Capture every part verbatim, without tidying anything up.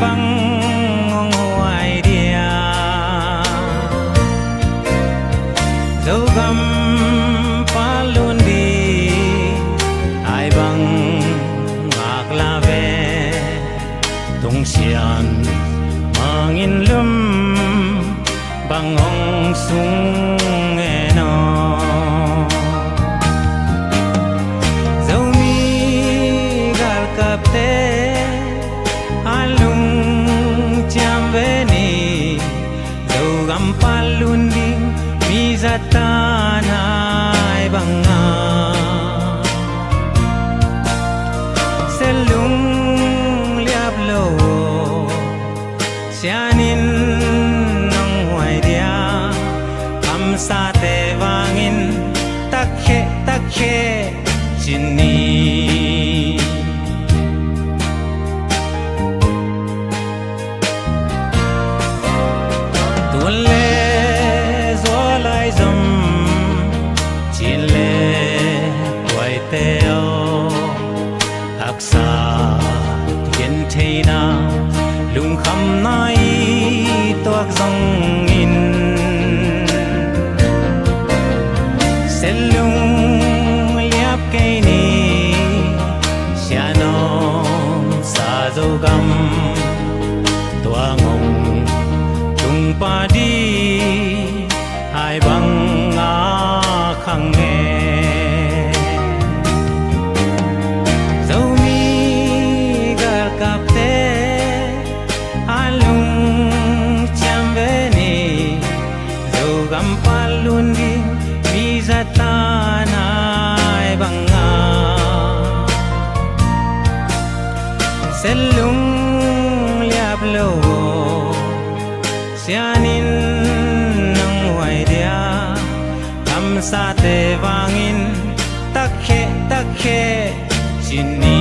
bang hong huai dia. Zogam patlun ding ai bang ngak la ve. Tungsian mangin lum bang hong sung e no. Zomi galkapte a lungciam ve ni. Zogam patlun ding mi zatan ai bang a se lung liap lo. Sianin nong huai dia, kamsate vangin takkhe takkhe cin ni. Tun le zualai zom, cin le tuaite aw, haksa gentheina lungkhamna i tuak zongin, se lung liap kei ni. Sianom sa Zogam tua ngong tung padi ai bang a khang e. Zomi galkapte a lungciam ve ni. Zogam patlun ding mi zatan ai bang a se lung liap lo. Sianin nong huai dia, kamsate vangin takkhe takkhe cin ni.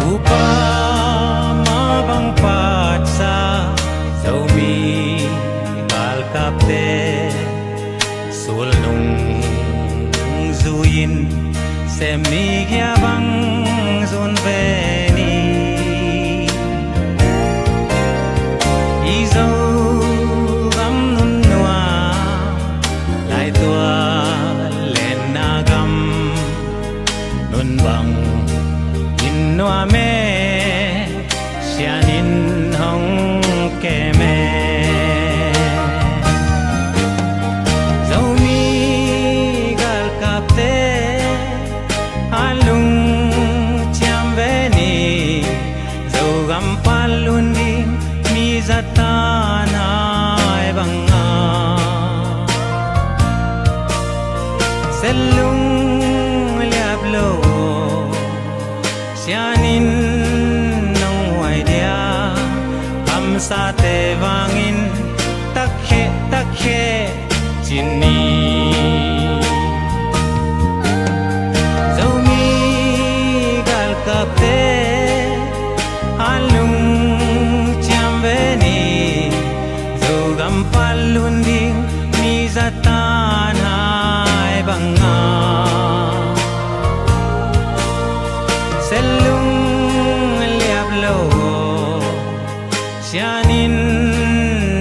Kupa ma bang patsa Zomi galkapte sulnung zui-in sem ni, kia bang zun ve ni. I Zogam nunnuam, laitual lenna gam, nun bang in nuam e, sianin hong kem e. Zomi galkapte a lungciam ve ni. Zogam patlun ding mi zatan ai bang a se lung liap lo. Sianin nong huai dia, kamsate vangin takkhe takkhe cin ni. Zomi galkapte a lungciam ve ni. Zogam patlun ding mi zatan ai bang a se lung liap lo. Sianin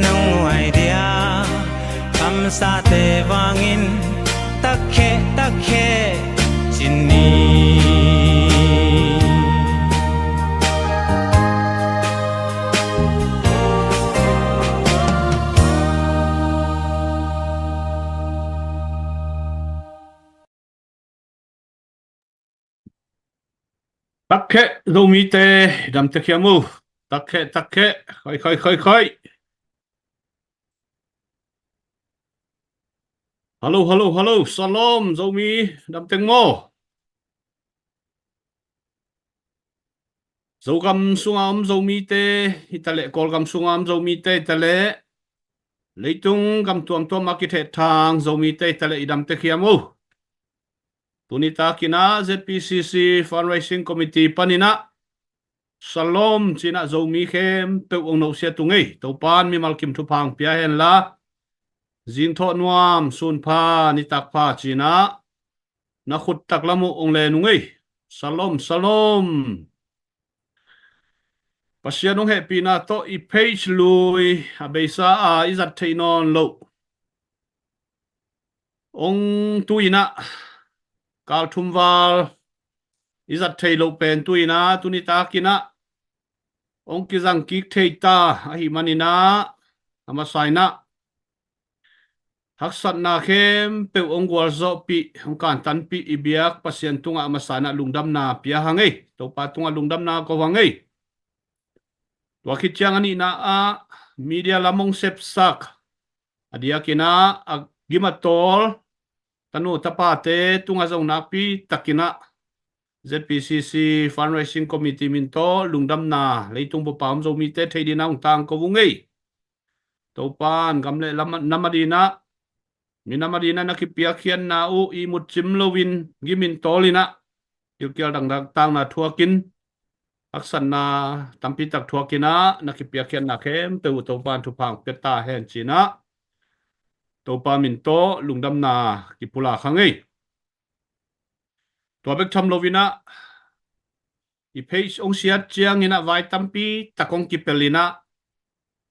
nong huai dia, kamsate vangin takkhe takkhe cin ni. Takkhe Zomite, damtek hiam uh? Takkhe, takkhe, khoi, khoi, khoi, khoi. Hallo, hallo, hallo, Shalom, Zomi, damtek maw? Zogam sunga om Zomite hi taleh, Kawlgam sunga om Zomite hi taleh, leitung gam tuamtuam a kithehthang Zomite hi taleh, i damte khiam o. Tuni takin ah Z P C C Fundraising Committee panin ah Shalom ci-in ah Zomi khempeuh ong nusia tung ei. Topa'n mimal kim thupha ong pia hen la, zingthawh nuam, sun pha, nitak pha ci-in ah na khut taklam uh ong len ung ei. Shalom, shalom. Pasian ong hehpihna tawh i page lui a beisa a i zat theih nawn loh ong tu-in ah, kal thum val i zat theih loh pen tu-in ah, tuni takin ah ong kizang kik thei ta ahih manin ah, a masa in ah haksatna khempeuh ong gualzawhpih, ong kantanpih i biak Pasian tungah a masa in ah lungdamna pia hang ei. Topa tungah lungdamna ko hang ei. Tua khit ciang a nihna ah media lam ong sepsak, a diakin ah a gim a tawl tanu tapate tungah zong nakpi takin ah Z P C C Fundraising Committee min tawh lungdamna leitung bup a om Zomite theih dingin ah ong tangko ung ei. Topa'n gam le lam, nam adingin ah, minam adingin ah na kipiakkhiatna uh ihmut cim loin, gim in tawl in ah, kilkial dangdang tangna thuakin, haksatna tampi tak thuakin ah na kipiakkhiatna khempeuh uh Topa'n thupha ong pia ta hen ci-in ah Topa min tawh lungdamna kipulak hang ei. Tua bek tham loin ah, i page ong siat ciangin ah vai tampi tak ong kipel in ah,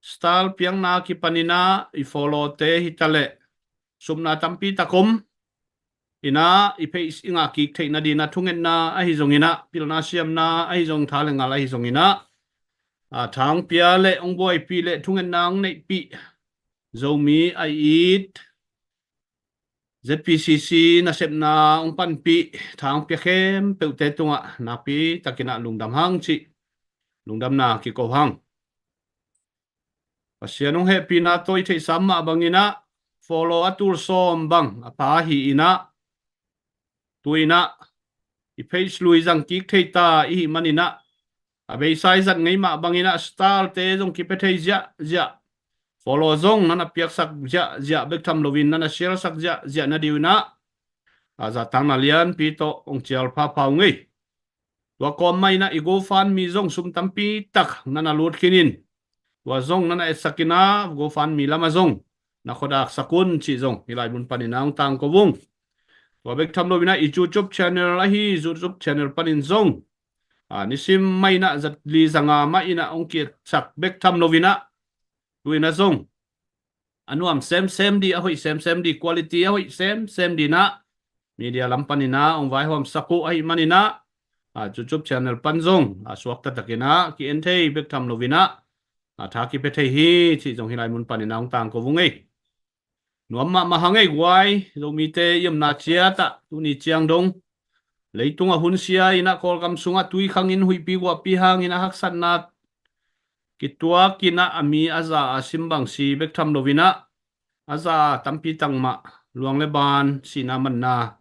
style piakna kipan in ah i follow-te hi taleh, supna tampi tak om in ah, i page i ngah kik theihna dingin ah thungetna ahi zongin ah, pilna siamna ahi zong, tha le ngal ahi zongin ah, a, tha ong pia le ong buaipih le thungetna ong neihpih Zomi a it Z P C C nasepna ong panpih, tha ong pia khempeuhte tungah nakpi takin ah lungdam hang cih lungdamna kiko hang. Pasian ong hehpihna tawh i theihsa mah bangin ah, follow a tul sawm bang a pha hi in ah, tu-in ah i page lui zang kik thei ta i hih manin ah, a beisa i zat ngei mah bangin ah style-te zong kipia thei ziahziah, follow zong na na piaksak ziahziah bek tham loin, na na share-sak ziahziah na dingin ah, a, zahtakna lianpi tawh ong cial phapha ung ei. Tua kawm mah in ah i GoFundMe zong sum tampi tak na na lut khin in, tua zong na na etsak in ah GoFundMe lam ah zong na khuadaksak un cih zong hih lai mun panin ah ong tangko ung. Tua bek tham loin ah i YouTube channel ahi, YouTube channel panin zong, a, nisim mah in ah zat li za nga mah in ah ong kietsak bek tham loin ah, tu-in ah zong a nuam semsem ding, a hoih semsem ding, quality a hoih semsem dingin ah media lam panin ah ong vaihawmsak uh ahih manin ah, a, YouTube channel pan zong, a, suakta takin ah ki-en thei bek tham loin ah, a, tha kipia thei hi cih zong hih lai mun panin ah ong tangko ung ei. Nuam mahmah hang ei guai, Zomite i omna ciat ah tuni ciang dong leitung a hunsia in ah, Kawlgam sungah tui khangin huihpi guahpi hangin ah haksatna kituakin ah, a mi a za a sim bang si bek tham loin ah, a za tampi tak mah luang le ban, sihna manna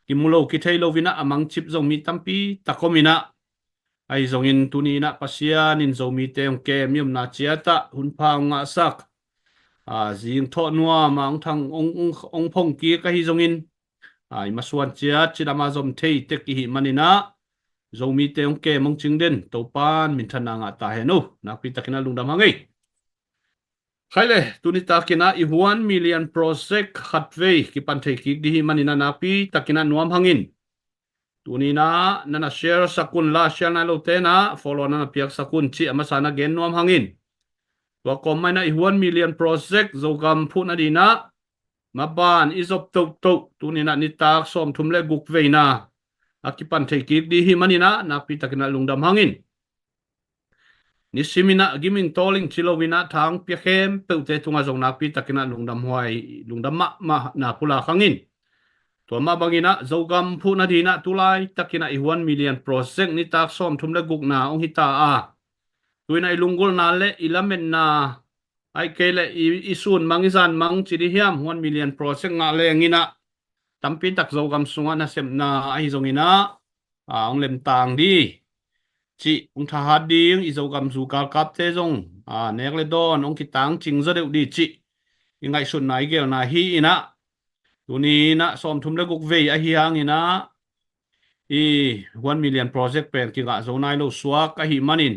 kimu lo kithei loin ah a mangcip zong mi tampi tak om in ah, ahi zongin tuni in ah Pasian in Zomite ong kem, i omna ciat ah hunpha ong ngahsak, a, zingthawh nuam a ong thang, ong, ong, ong phong kik ahi zongin, a, i masuan ciat cidam a zom thei tek i hih manin ah, Zomite ong kem ong cing den Topa'n minthanna ngah ta hen o. Nakpi takin ah lungdam hang ei. Khai le, tuni takin ah i One Million Project khatvei kipan thei kik ding hih manin ah nakpi takin ah nuam hang in. Tuni in ah na na share sak un la, share nai lote in ah follow na na piaksak un cih a masa in ah gen nuam hang in. Tua kawm mah in ah i One Million Project Zogam phuhna dingin ah maban i zop tohtoh, tuni in ah nitak sawmthum le guk veina a kipan thei kik ding hih manin ah nakpi takin ah lungdam hang in. Nisim in ah gim in tawl ing ci loin ah tha ong pia khempeuhte tungah zong nakpi takin ah lungdam huai, lungdam mahmahna pulak hang in. Tua mah bangin ah Zogam phuhna dingin ah tu laitakin ah i One Million Project nitak sawmthum le gukna ong hi ta a, tu-in ah i lunggulhna le i lametna, ahih kei leh i, i sun mang, i zan mang ci ding hiam, One Million Project ngah leng in ah tampi tak Zogam sungah nasepna ahi zongin ah, a, ong lemtang ding. cih hong thahat ding, i Zogam zu galkapte zong a nek le dawn hong kitangcing zaw deuh dih cih i ngaihsutna i gelna hi inah, tuni inah sawmthum le guk vei ahi hanginah i one million project pen kingah zo nai lo suak ahi manin,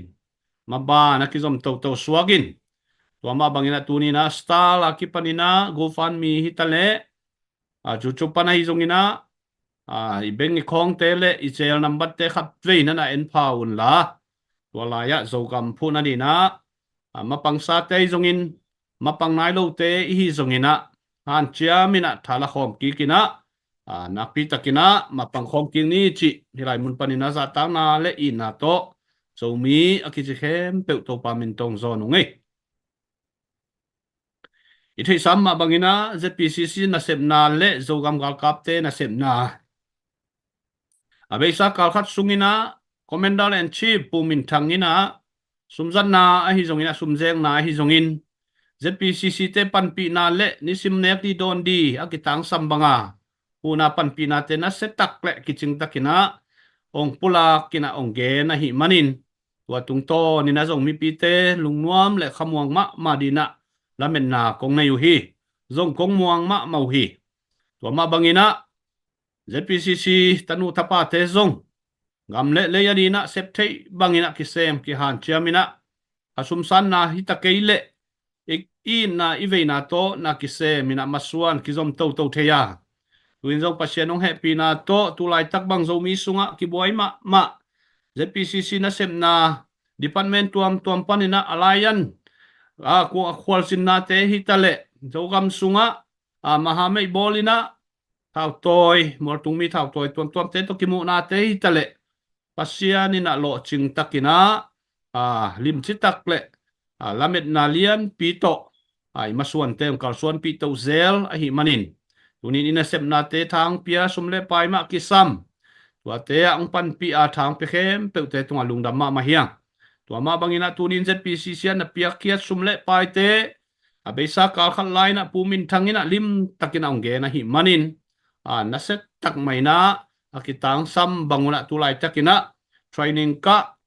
maban a kizom toto suak in, tua mah banginah tuni inah Star a kipaninah GoFundMe hi ta leh, a, cucu pan ahi zonginah, a, i bank i khawngte le i cell number te khat vei nana en pha unla, tua lai-ah Zogam phuhna dinah, a, mapangsate ahi zongin, mapang nai lote ihi zonginah, hanciam inah tha la khawm kik inah, a, nakpi takinah mapang khawm kik ni cih hih lai mun paninah zahtakna le itna tawh Zomi a kici khempeuh Topa min tawh zawn ung ei. I theihsa mah banginah Z P C C nasepna le Zogam galkapte nasepna, a beisa kalkhat sunginah Commander in Chief Pu Min Thang inah sumzatna ahi zonginah, sumzekna ahi zongin, Z P C C te panpihna le nisim nek dih dawn dih a kitangsam banga huhna panpihnate nasia tak le kicing takinah hong pulak inah hong gen ahi manin, tua tungtawninah zong mipite lungnuam le khamuang mahmah dinah lametna kong nei uh hi. Zong kong muang mahmah uh hi. Tua mah banginah Z P C C tanu tapate zong gam le lei a dinah sep theih banginah kisem kihanciam inah, a sumsanna hi ta kei leh i itna i veina tawh na kisem inah masuan kizom toto thei a, tuin zong Pasian hong hehpihna tawh tu laitak bang Zomi sungah kibuai mahmah Z P C C nasepna department tuamtuam paninah a laian, a, kua-, khualsinnate hi ta leh, Zogam sungah, a, mahameih bawl inah thautawi, mualtungmi thautawi tuamtuamte tawh kimuhnate hi ta leh, Pasian inah lawhcing takinah, a, limci tak le, a, lametna lianpi tawh, a, i masuante hong kalsuanpih toh zel ahi manin, tunin i nasepnate thangpia sum le pai mah kisam, tuate ah hong panpih a thangpia khempeuhte tungah lungdam mahmah hi hang. Tua mah banginah tunin Z P C C ah na piakkhiat sum le paite a beisa kalkhat lai-inah Pu Min Thang inah limtakinah hong gen ahi manin, a, nasia tak mah inah a kitangsam bang unah tu laitakinah training kah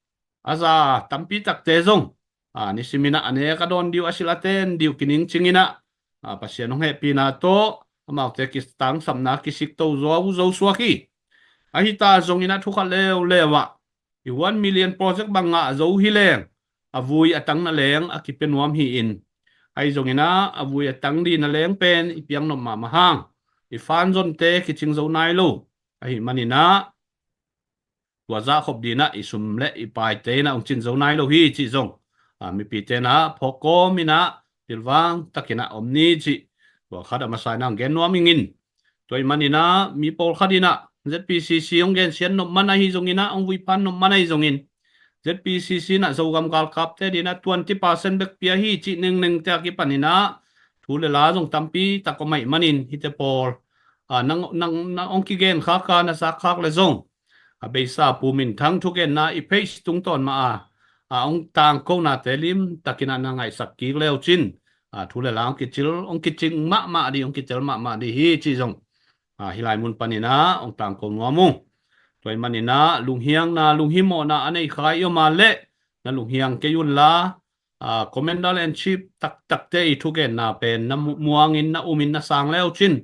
a za tampi takte zong, a, nisiminah a nek a dawn dih uh, a silh a ten dih uh kiningcing inah, a, Pasian hong hehpihna tawh amaute kitangsapna kisik to zo, zo suak hi. Ahi ta zonginah thu khat leuleu ah, i one million project bang ngah zo hi leng, a vui a tang naleng a kipia nuam hi-in, ahi zonginah a vui a tang dih naleng pen i piaknop mahmah hang, i fan zonte kicing zo nai lo ahi maninah, tua zahkhop dinah i sum le i paite inah hong cin zo nai lo hi cih zong, a, mipite inah phawk kawm inah pilvang takinah om ni cih, tua khat a masa inah hong gen nuam ing in. Tua ahih maninah mi pawlkhat inah Z P C C hong gensiat nop man ahi zonginah, hong vuiphan nop man ahi zongin, Z P C C inah Zogam galkapte dinah twenty percent bek pia hi cih nengnengte a kipaninah thu le la zong tampi tak om ahih manin, hihte pawl, a, nang, nang, nang hong kigen khak a, na zak khak le zong, a, beisa Pu Min Thang thugenna i page tungtawn mah a, a, hong tangkonate limtakinah na ngaihsak kik le uh cin, a, thu le la hong kicil, hong kicing mahmah dih, hong kitel mahmah dih hi cih zong, a, hih lai mun paninah hong tangko nuam ung. Tua ahih maninah lunghiangna, lunghimawhna a nei kha i om a leh, na lunghiang kei unla, a, Commander in Chief taktakte i thugenna pen na mu-, muangin, na umin, na sang le uh cin,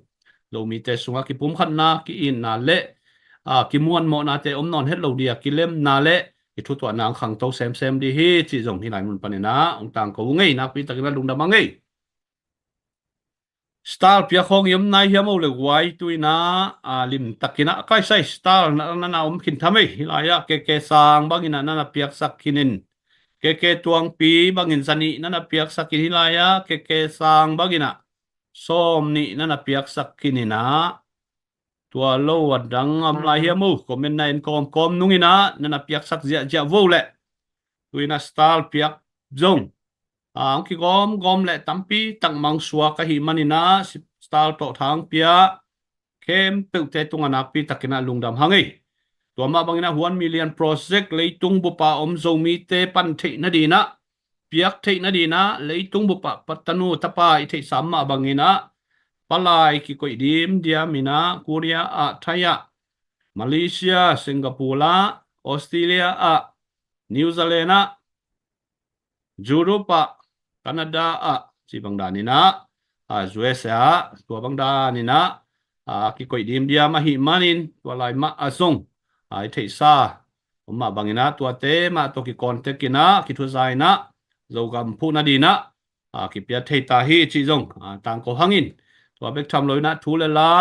Zomite sungah kipumkhatna, ki-itna le, a, kimuanmawhnate om nawn het lo dih a kilemna le i thutuahna hong khangto semsem dih hi cih zong hih lai mun paninah hong tangko ung ei. Nakpi takinah lungdam hang ei. Star piak khawng i om nai hiam o le guai? Tu inah, a, limtakinah kaisai star na, na, na om khin tham ei. Hih lai-ah K K Sang banginah na na piaksak khin in, K K Tuangpi bangin zanih na na piaksak in, hih lai-ah K K Sang banginah sawm nih na na piaksak khin inah, tua lo a dang a om lai hiam o? Comment na en kawmkawm nung inah na na piaksak ziahziah vo leh. Tu inah star piak zong, a, hong kigawmgawm leh tampi tak mah hong suak ahih maninah star tawh thangpia khempeuhte tungah nakpi takinah lungdam hang ei. Tua mah banginah one million project leitung bup a om Zomite pan theih nadinah, piak theih nadinah, leitung bup ah tanu tapa i theihsa mah banginah palai kikoih dimdiam inah Korea ah, Thai ah, Malaysia, Singapore ah, Australia ah, New Zealand ah, Europe ah, Canada ah, ci bang daninah, a, U S A ah, tua bang daninah, a, kikoih dimdiam ahih manin, tua lai mah a zong, a, i theihsa om mah banginah, tuate mah tawh kicontact inah, kithuza inah, Zogam phuhna dinah, a, kipia thei ta hi cih zong, a, tangko hangin, tua bek tham lo inah, thu le la,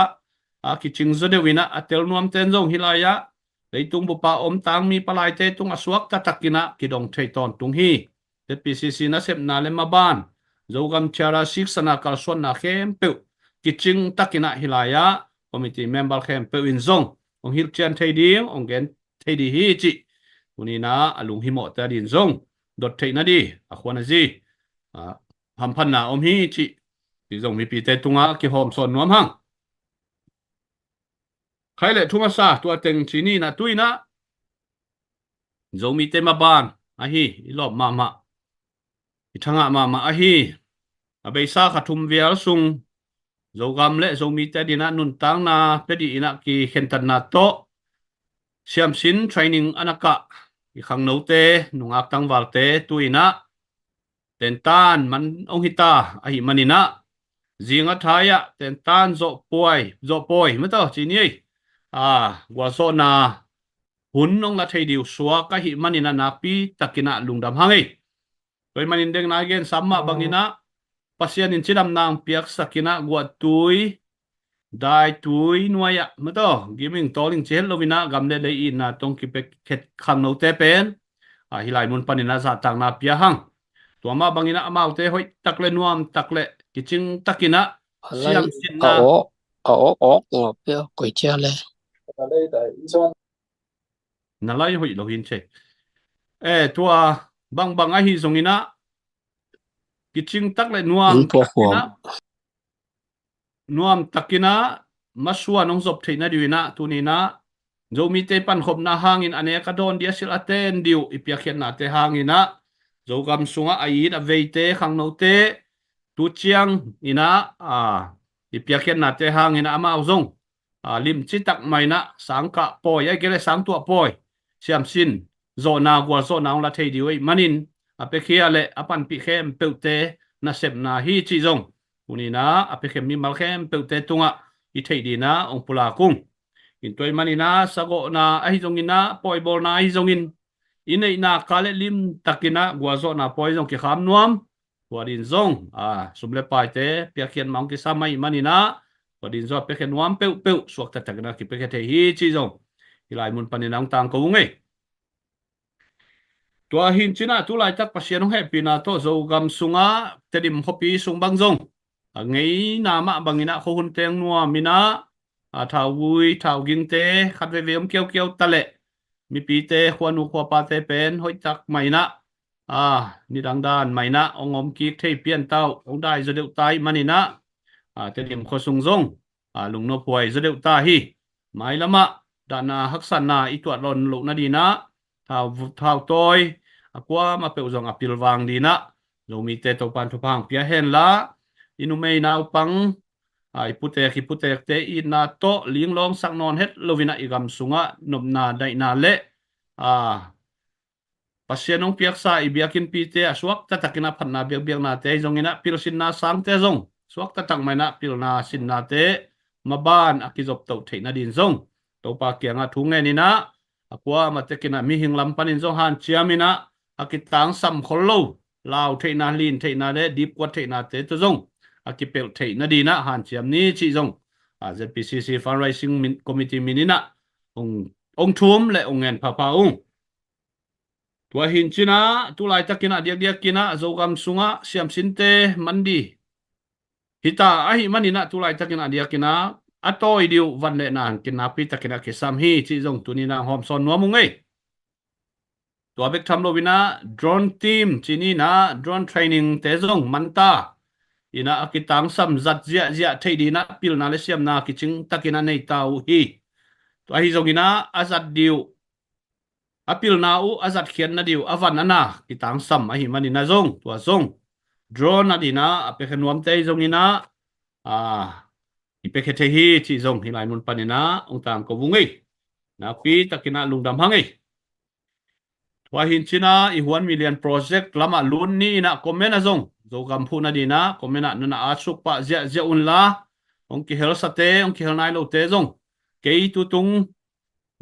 a, kicing zaw deuh inah, a tel nuamten zong hi lai-ah, leitung bupa om tangmi palaite tung a suakta takinah kidong thei tawntung hi. Z P C C nasepna le maban, Zogam Tiara siksana kalsuanna khempeuh kicing takinah hi lai-ah, committee member khempeuh in zong hong hilhcian thei ding, hong gen thei ding hi cih. Tuninah a lunghimawhte a din zong dot theihna di, a khuan a zi, a, hamphatna om hi cih. Cih zong mipite tungah kihawm sawn nuam hang. Khai le thu masa tua teng ci ninah tuinah Zomite maban ahi, i lawp mahmah, i thangah mahmah ahi, a beisa kha thum vial sung Zogam le Zomite dinah nuntakna pia dih inah kikhentatna tawh siamsin training a na kah i khangnote, nungak tangvalte tuinah tentan man hong hita ahih maninah, zinga thai-ah tentan zawhpuai, zawhpawi mataw ci ni ei, a, gualzawhna hun hong la thei diu suak ahih maninah nakpi takinah lungdam hang ei. Tua ahih manin dengna i gen sam mah banginah Pasian in cidamna hong piaksakinah guahtui, daitui nuai-ah mataw giming tawling ci het loinah gam le lei itna tawh kipia khet khangnote pen, a, hih lai mun paninah zahtakna pia hang. Tua mah banginah amaute hoih tak le nuam tak le kicing takinah a lai siamsinna a awk, a awk awk ngawp pia koi cia le. Na lai hoih lo hin cei. Eh, tua bangbang ahi zonginah kicing tak le nuam takinah, nuam takinah masuan hong zop theihna diu inah tuninah Zomite pankhopna hangin a nek a dawn dih a silh a ten dih uh i piakkhiatnate hanginah Zogam sungah a it a veite khangnote tu ciang inah, a, i piakkhiatnate hanginah amau zong, a, limci tak mah inah sangkah pawi, a, kei le sangtuah pawi, siamsin zawhna gualzawhna hong la thei dih uh ahih manin a piakhia le a panpih khempeuhte nasepna hi cih zong tuninah a piakhia mimal khempeuhte tungah i theih dinah hong pulak ung. In tua ahih maninah sagawhna ahi zonginah pawibawlna ahi zongin i neihna ka le limtakinah gualzawhna pawi zong kikham nuam. Tua din zong, a, sum le paite piakkhiat mah hong kisam ahih maninah tua din zong a piakhia nuam peuhpeuh suakta takinah kipiakhia thei hi cih zong hih lai mun paninah hong tangko ung ei. Tua hin cinah tu laitak Pasian hong hehpihna tawh Zogam sungah Tedim khuapi sung bang zong a ngeina mah banginah khuahun teng nuam inah, a, thauvui thaugingte khat veivei om kiaukiau ta leh mipite khuanu khuapate pen hoih tak mah inah, a, nidang dan mah inah hong om kik thei pian ta uh, hong dai zaw deuh ta ahih maninah, a, Tedim khua sung zong, a, lungnophuai zaw deuh ta hi. Mailamah dahna haksatna i tuat lawn loh nadinah thau, thautawi a kuamah peuh zong a pilvang dinah Zomite Topan thupha hong pia henla, i numei naupang, a, i putek i putekte itna tawh linglawngsak nawn het loinah i gam sungah nopna daihna le, a, Pasian hong piaksa i biakinnpite a suakta takinah phatna biakbiaknate ahi zonginah pilsinna sangte zong suakta tak mah inah pilna sinnate maban a kizoptoh theih nadin zong Topa kiangah thu ngeninah a kuamah tekinah mihing lam panin zong hanciaminah a kitangsam khol lo lau theihna, lin theihna le dipkuat theihnate tawh zong a kipelh theih nadinah hanciam ni cih zong, a, Z P C C Fundraising min, Committee mininah hong, hong thum le hong ngen phapha ung. Tua hin cinah tu laitakinah diakdiakinah Zogam sungah siamsinte man dih hita ahih maninah tu laitakinah diakinah a tawi dih uh van le na hangin nakpi takinah kisam hi cih zong tuninah hawm sawn nuam ung ei. Tua bek tham loinah drone team ci ninah drone training te zong manta inah a kitangsam zat ziahziah theih dinah pilna le siamna kicing takinah nei ta uh hi. Tua ahi zonginah a zat dih uh, a pilna uh a zatkhiatna dih uh a van a na kitangsam ahih maninah zong tua zong drone a dinah a piakhia nuamte ahi zonginah, a, i piakhia thei hi cih zong hih lai mun paninah hong tangko ung ei. Nakpi takinah lungdam hang ei. Tua hi in cin ah i One Million Project lamah lut ni in ah comment ah zong Zogam phuhna ding in ah comment ah nana atsuk pah ziahziah un la, hong kihelsate, hong kihel nai lote zong kei tutung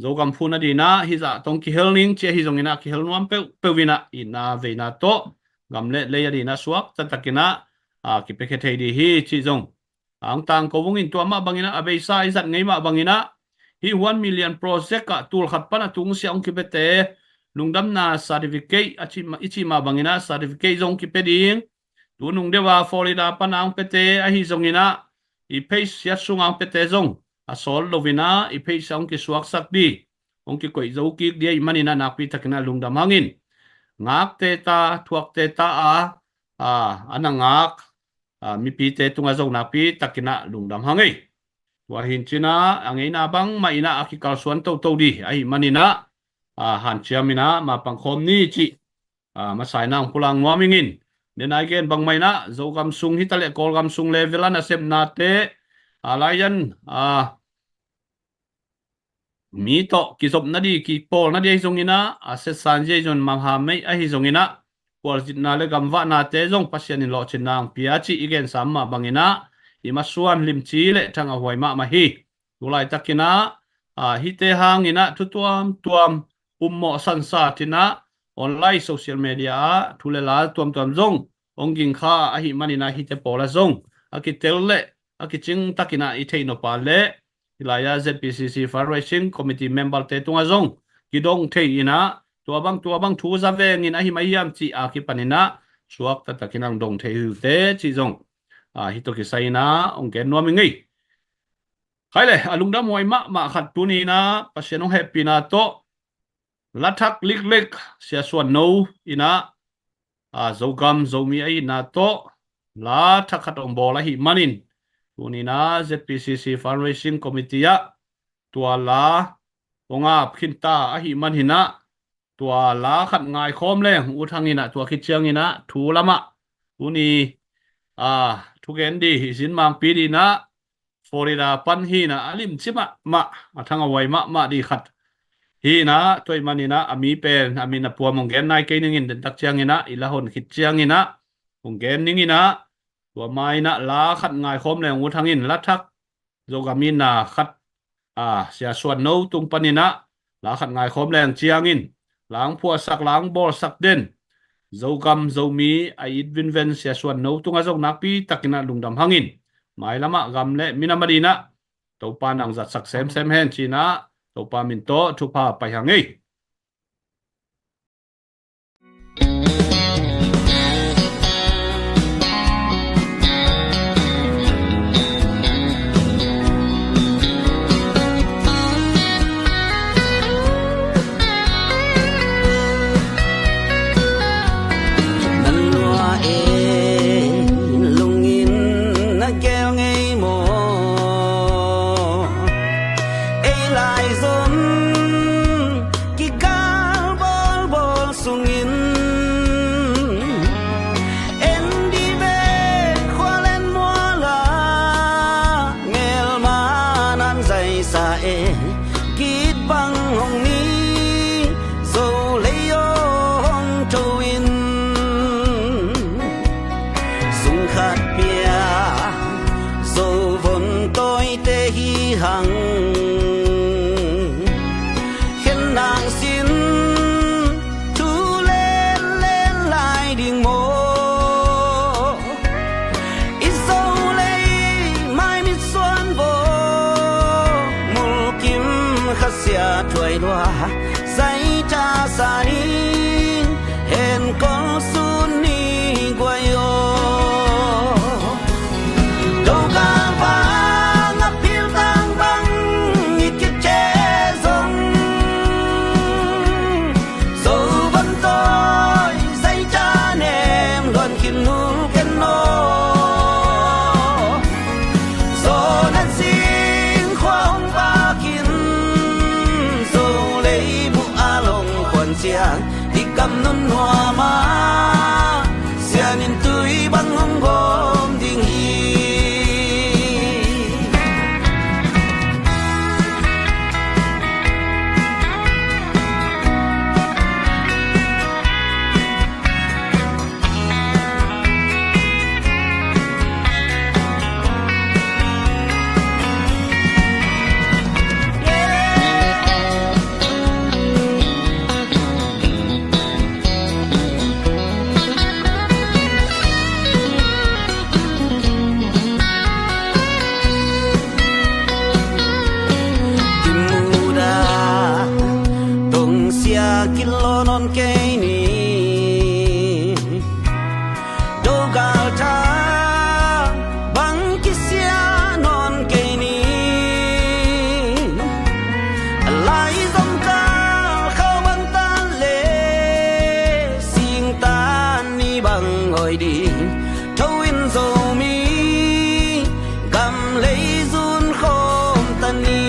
Zogam phuhna ding in ah hih zah tawh hong kihel ning ci ahi zongin ah kihel nuam peuhpeuh in ah itna veina tawh gam le lei a ding in ah suakta takin ah, a, kipiakhia thei ding hi cih zong a, hong tangko vungin tua mah bangin ah a beisa i zat ngei mah bangin ah hih One Million Project ah tul khat pan a tungsiah hong kipiate lungdamna certificate a cih ma-, i cih mah bangin ah certificate zong kipia ding. Tunung deuh a Florida pan a hong piate ahi zongin ah i page siat sung a hong piate zong a sawt lo in ah i page ah hong kisuaksak ding, hong kikoih zo kik ding ahih manin ah nakpi takin ah lungdam hang in. Ngakte ta, thuakte ta a, a, a na ngak, a, mipite tungah zong nakpi takin ah lungdam hang ei. Tua hi in cin ah a ngeina bangmah in ah a kikalsuan toto ding ahih manin ah, a, hanciam in ah mapang khawm ni cih, a, masa in ah hong pulak nuam ing in. Denai gen bangmah in ah Zogam sung hi ta leh Kawlgam sung level ah nasepnate, a, lai-an, a, mi tawh kizopna ding, kipawlna ding ahi zongin ah, a, setsan zia ahi zongin, mangha meih ahi zongin ah, kualzinna le gamvahnate zong Pasian in lawhcinna hong pia cih i gensa mah bangin ah i masuan limci le thangahhuai mahmah hi. Tulaitakin ah, a, hihte hangin ah thu tuamtuam ummawh sansat in ah online social media ah thu le la tuamtuam zong hong gingkha ahih manin ah hihte pawl ah zong a kitel le a kicing takin ah i theih nop a le hih lai-ah Z P C C Fundraising Committee memberte tungah zong kidong thei in ah tua bang tua bang thu za vengin ahi mah hiam cih a kipanin ah suakta takin ah dong thei hi uh teh cih zong, a, hih tawh kisai in ah hong gen nuam ing ei. Khai le, a lungdamhuai mahmah khat tuni in ah Pasian hong hehpihna tawh lathak liklik Sia Suan No in ah, a, Zogam Zomi a itna tawh lathak khat hong bawl ahih manin tuni in ah Z P C C Fundraising Committee ah tua la hong ap khinta ahih manin ah tua la khat ngaikhawm leng ut hang in ah tua khit ciangin ah thu lamah tuni, a, thugen ding hi zin mangpi ding in ah Florida pan hi in ah a limci mahmah, a thangahhuai mahmah ding khat hi in ah tua ahih manin ah a mi pen a min a puam hong gen nai kei ning in, dentak ciangin ah i la hon khit ciangin ah hong gen ning in ah tua ma in ah la khat ngaikhawm leng ut hang in lathak Zogam itna khat, a, Sia Suan No tung panin ah la khat ngaikhawm leng ciangin la hong phuahsak, la hong bawlsak den Zogam Zomi a it vinven Sia Suan No tungah zong nakpi takin ah lungdam hang in, mailam ah gam le minam a ding in ah Topa nang zatsak semsem hen ci in ah Topa min tawh thupha pai hang ei. Ei lai zong kikal bawlbawl sungin en dih bek khual en mual ah melma nan zaisa e. Git bang hong ni Zo lei aw hong tho in, sung khat pia Zo von tawite hi hang. Khen nang sin thu len len lai ding maw? I Zo lei mai mit suan vaw mulkim khasia thuai lua, zai ta sa ni hen kol sun ni guai aw. Doka vang a pil tang bang i kit khe zong, Zo van tawi zai ta nem luan khin nu ken aw. Zo nan sing khua hong vak in, Zo lei buh a long khuan ciang, i kam nun nuam a sian in tui bang hong gawm ding hi. Tho in Zomi gam lei zun khawm ta ni.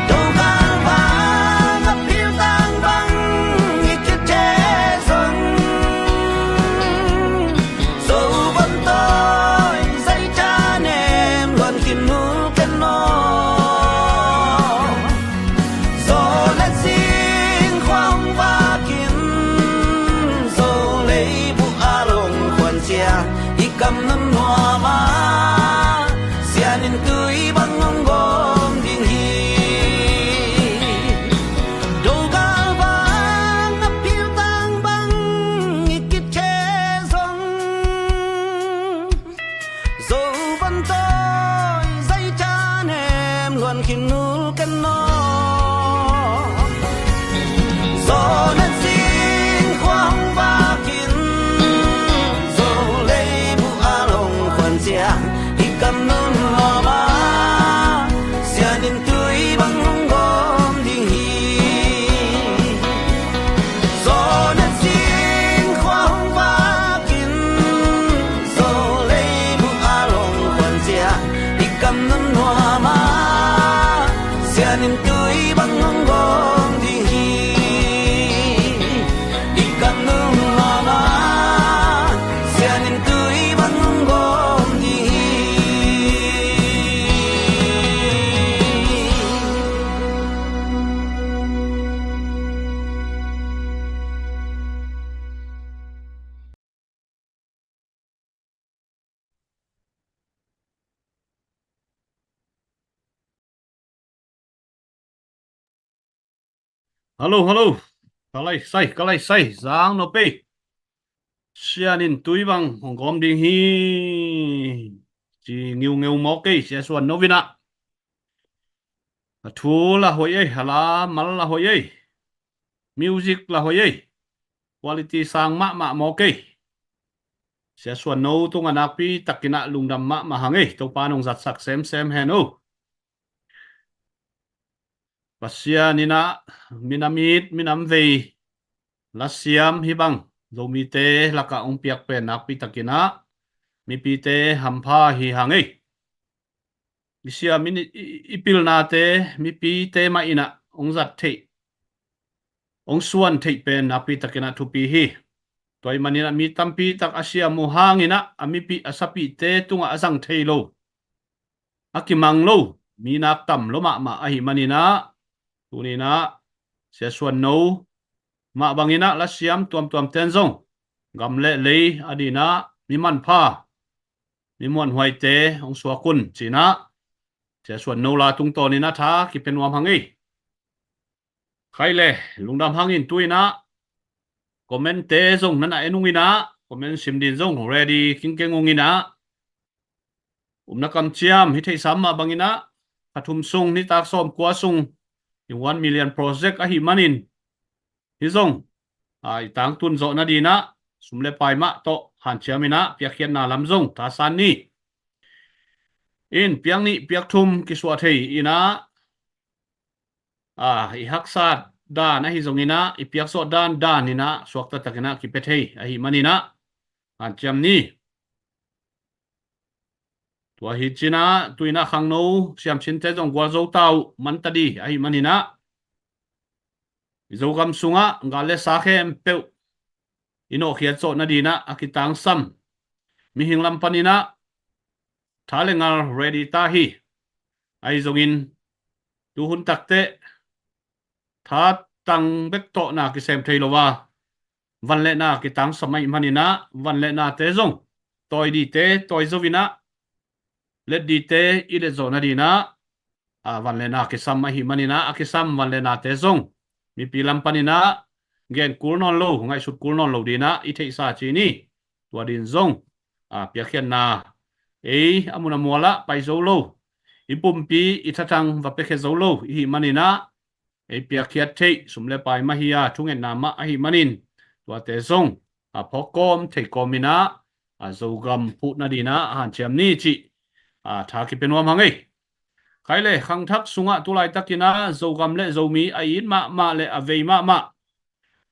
Dogal vang a phil tang bang i kitheh zong, Zo van tawi zai tha nem luan khin nul ken naw. Zo le zing khua hong vakin, Zo leibu a long khuan sia i kam nun nuam a, sian in tui bang hong gawm ding hi. Dogal vang a phil tang bang i kitheh zong, Zo van tawi zai tha nem luan khin nul ken naw. Zo le zing khua hong vakin, Zo leibu a long khuan sia i kam nun nuam a, sian in tui bang hong gawm ding hi. Zo le zing khua hong vakin, Zo leibu a long khuan sia i kam nun nuam a, sian in tui bang hong gawm ding hi. I kam nun nuam a, sian in tui bang hong gawm ding hi. Hallo, hallo. Ka lai sai, ka lai sai, zang no pei. Sian in tui bang hong gawm ding hi. Ci ngiungeu mawk ei, sia suan no vina. A thu la hoih ei, a la mal la hoih ei. Music la hoih ei. Quality sang mahmah mawk ei. Sia suan no tungah nakpi takin ah lungdam mahmah hang ei. Topa nong zatsak semsem hen o. Pasian in ah minam it, minam vei, lasiam hih bang Zomite lakah hong piak pen nakpi takin ah mipite hampha hi hang ei. I siam in i, i, i pilnate mipite mah in ah hong zat theih, hong suan theih pen nakpi takin ah thupi hi. Tua ahih manin ah mi tampi tak a siam uh hangin ah a mipih a sapihte tungah a zang thei lo, a kimang lo, mi nak tam lo mahmah ahih manin ah, tuni in ah sia suan no mah bangin ah lasiam tuamtuam ten zong gam le lei a ding ah mi manpha, mi muanhuaite hong suak un ci-in ah sia suan no la tungtawn in ah tha kipia nuam hang ei. Khai le, lungdam hangin tu-in ah comment-te zong na na en ung in ah, comment sim ding zong ready kingkeng ung in ah, upna kamciam hi theihsa mah bangin ah, kha thum sung, nitak sawm kua sung i one million project ahih manin, hih zong a, i tangtun zawh nading in ah sum le pai mah tawh hanciam in ah piakkhiatna lam zong thasan ni. In piak nih piak thum kisuah thei in ah, a, i haksa dan ahi zongin ah, i piakzawh dan dan in ah suakta takin ah kipia thei ahih manin ah hanciam ni. Tua hi ci-in ah tu-in ah khangno siamsinte zong gualzo ta uh, man ta ding ahih manin ah, i Zogam sungah gal le sa khempeuh i nawhkhiat zawh nading in ah a kitangsam mihing lam panin ah tha le ngal ready ta hi. Ahi zongin tu hun takteh tha tang bek tawh na kisem thei lo a, van le na kitangsam ahih manin ah van le nate zong tawi dingte tawi zo in ah, let dingte i let zawh nading in ah, a, van le na kisam ahih manin ah a kisam van le nate zong mipi lam panin ah gen kul nawn lo, ngaihsut kul nawn lo ding in ah i theihsa ci ni. Tua ding zong, a, piakkhiatna ei a mun a mual ah pai zo lo, i pumpi i thatang va piakhia zo lo i hih manin ah, ei piakkhiat theih sum le pai mah hi a, thungetna mah ahih manin tuate zong a phawk kawm thei kawm in ah, a, Zogam phuh nading in ah a hanciam ni cih, a, tha kipia nuam hang ei. Khai le, khangthak sungah tu laitakin ah Zogam le Zomi a it mahmah le a vei mahmah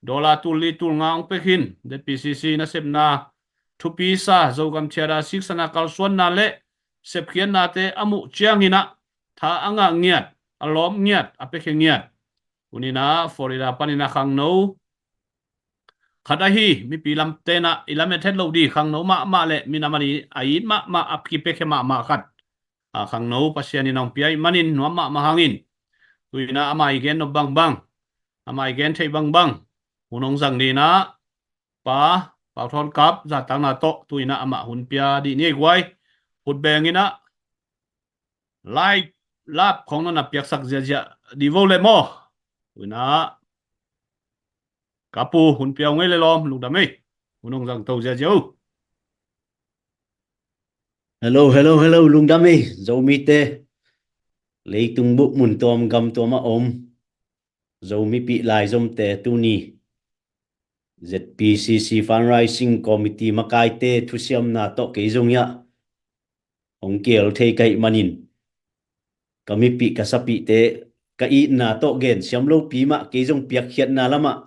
dollar tul li tul nga hong pia khin, ZPCC nasepna thupi sa, Zogam thiada siksana kalsuanna le sepkhiatnate a muh ciangin ah tha a ngah ngiat, a lawp ngiat, a piakhia ngiat. Tuni-in ah Florida panin ah khangno khat ahi, mipi lamte in ah i lamet het lo ding, khangno mahmah le minam a it mahmah, a kipiakhia mahmah khat. A khangno Pasian in hong pia ahih manin nuam mahmah hangin, tu-in ah ama i gen nop bangbang, ama i gen theih bangbang hun hong zang ding in ah Pa Pau Thawn Kap zahtakna tawh tu-in ah amah hun pia ding ni ei guai. Hut beng in ah live lap khong na na piaksak ziazia ding vo le maw. Tu-in ah ka pu hun pia ung ei le lawm, lungdam ei. Hun hong zang to ziazia uh. Hello, hello, hello, lungdam ei. Zomite, leitung bup mun tuam gam tuam a om Zomipih laizomte, tuni ZPCC Fundraising Committee makaite thusiamna tawh kei zong hiah hong kihel thei ka hih manin, ka mipih ka sapihte ka itna tawh gen siam lopi mah, kei zong piakkhiatna lamah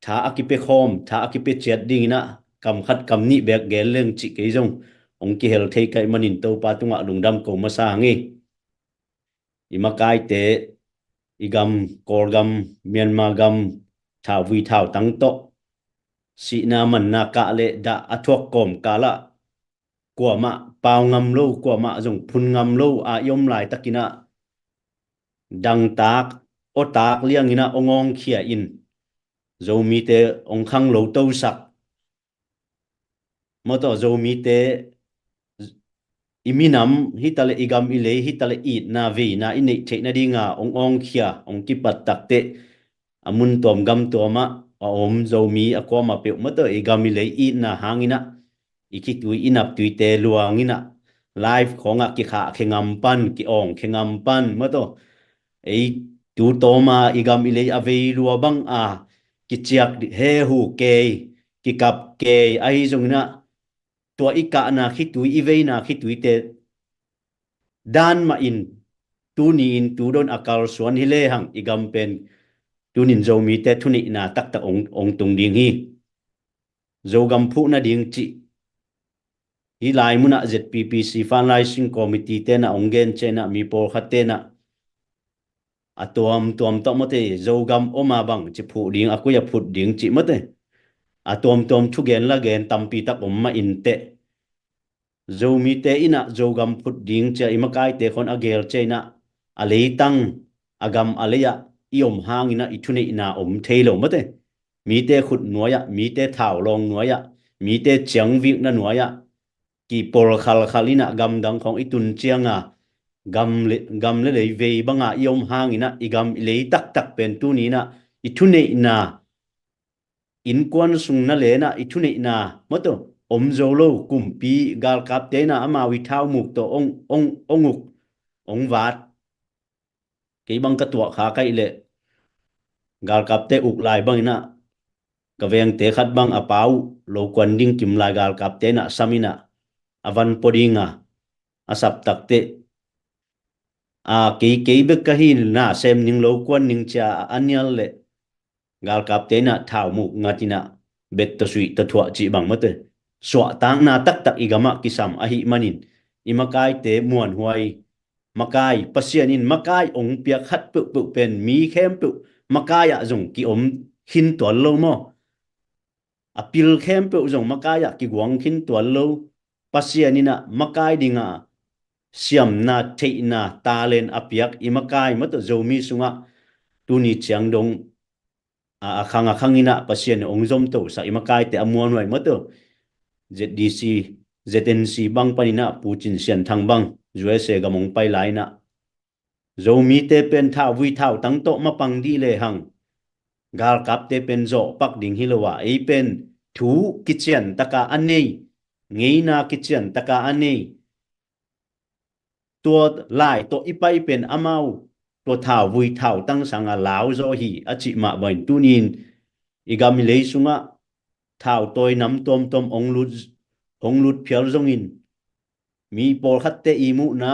tha a kipia khawm, tha a kipia ciat dingin ah kam khat kam nih bek gen leng cih kei zong hong kihel thei ka hih manin Topa tungah lungdam ko masa hang ei. I makaite, i gam, Kawlgam, Myanmar gam, thauvui thautang tawh sihna manna kah le dah a thuak kawm kal ah kuamah pau ngam lo, kuamah zong phun ngam lo a i om laitakin ah dangtak awtak liangin ah hong awngkhia in Zomite hong khang lo tosak, maw tawh Zomite i minam hi ta le, i gam i lei hi ta le, itna veina i neih theih nadinga hong awngkhia, hong kipat takteh a mun tuam gam tuam ah a om Zomi a kuamah peuh, maw tawh i gam i lei itna hangin ah i khitui i naptuite luangin ah live khawngah kikhahkhia ngam pan, ki-awngkhia ngam pan, maw tawh ei tu tawma i gam i lei a vei lua bang a kiciak hehu kei, kikap kei ahi zongin ah tua i kahna khitui, i veina khituite dan mahin tuni-in tu dawn a kalsuan hi lehang i gam pen tunin Zomite thuneihna taktak hong, hong tung ding hi. Zogam phuh nading cih hih lai munah ZPPC Fundraising Committee tenah hong gen cianah mi pawlkhat tenah a tuamtuam tawh, maw tawh Zogam om a bang ci phuh ding, a koi a phut ding cih, maw tawh a tuamtuam thugen lagen tampi tak om mah inteh Zomite inah Zogam phut ding cia i makaite khawng a gel cia inah a leitang a gam a lei-ah i om hanginah i thuneihna om thei lo, maw tawh mite khut nuai-ah, mite thaulawng nuai-ah, mite ciangvikna nuai-ah kipawl khalkhal inah gamdang khawng i tun cianga gam le, gam le lei vei banga i om hanginah i gam i lei taktak pen tuni inah i thuneihna, innkuan sung na lenah i thuneihna, maw tawh om zo lo, kumpi galkapte inah amau i thaumuk tawh ong, ong, ong uk, ong vat. Kei bang ka tuah kha ka hih leh galkapte uk lai banginah ka vengte khat bang a pa uh lokuan ding kim lai galkapte inah sam inah a van pua dinga a sap takteh a kei, kei bek ka hi, na sem ning, lokuan ning cia a nial leh galkapte inah thaumuk ngat inah bet tawh suih tawh thuah cih bang, maw tawh suahtakna taktak i gamah kisam ahih manin i makaite muanhuai, makai, Pasian in makai ong piak khat peuhpeuh pen mi khempeuh makai ah zong kiom khin tuan lo maw? A pil khempeuh zong makai ah kiguang khin tuan lo. Pasian inah makai dinga siamna, theihna, talent a piak i makai, maw tawh Zomi sungah tuni ciang dong a, a khang a khang inah Pasian in ong zomtosak i makaite a muanhuai, maw tawh ZDC, ZNC bang paninah Pu Cin Sian Thang bang USA gam ong pai lai inah Zomite pen thauvui thautang tawh mapang dih lehang galkapte pen zawhpak ding hi lo a, ei pen thu kician taka a nei, ngeina kician taka a nei, tua lai tawh i pai pen amau tua thauvui thautang sanga lau zaw hi a cih mah bangin tunin i gam i lei sungah thautawi nam tuamtuam ong lut, ong lut phial zongin mi pawlkhatte i muhna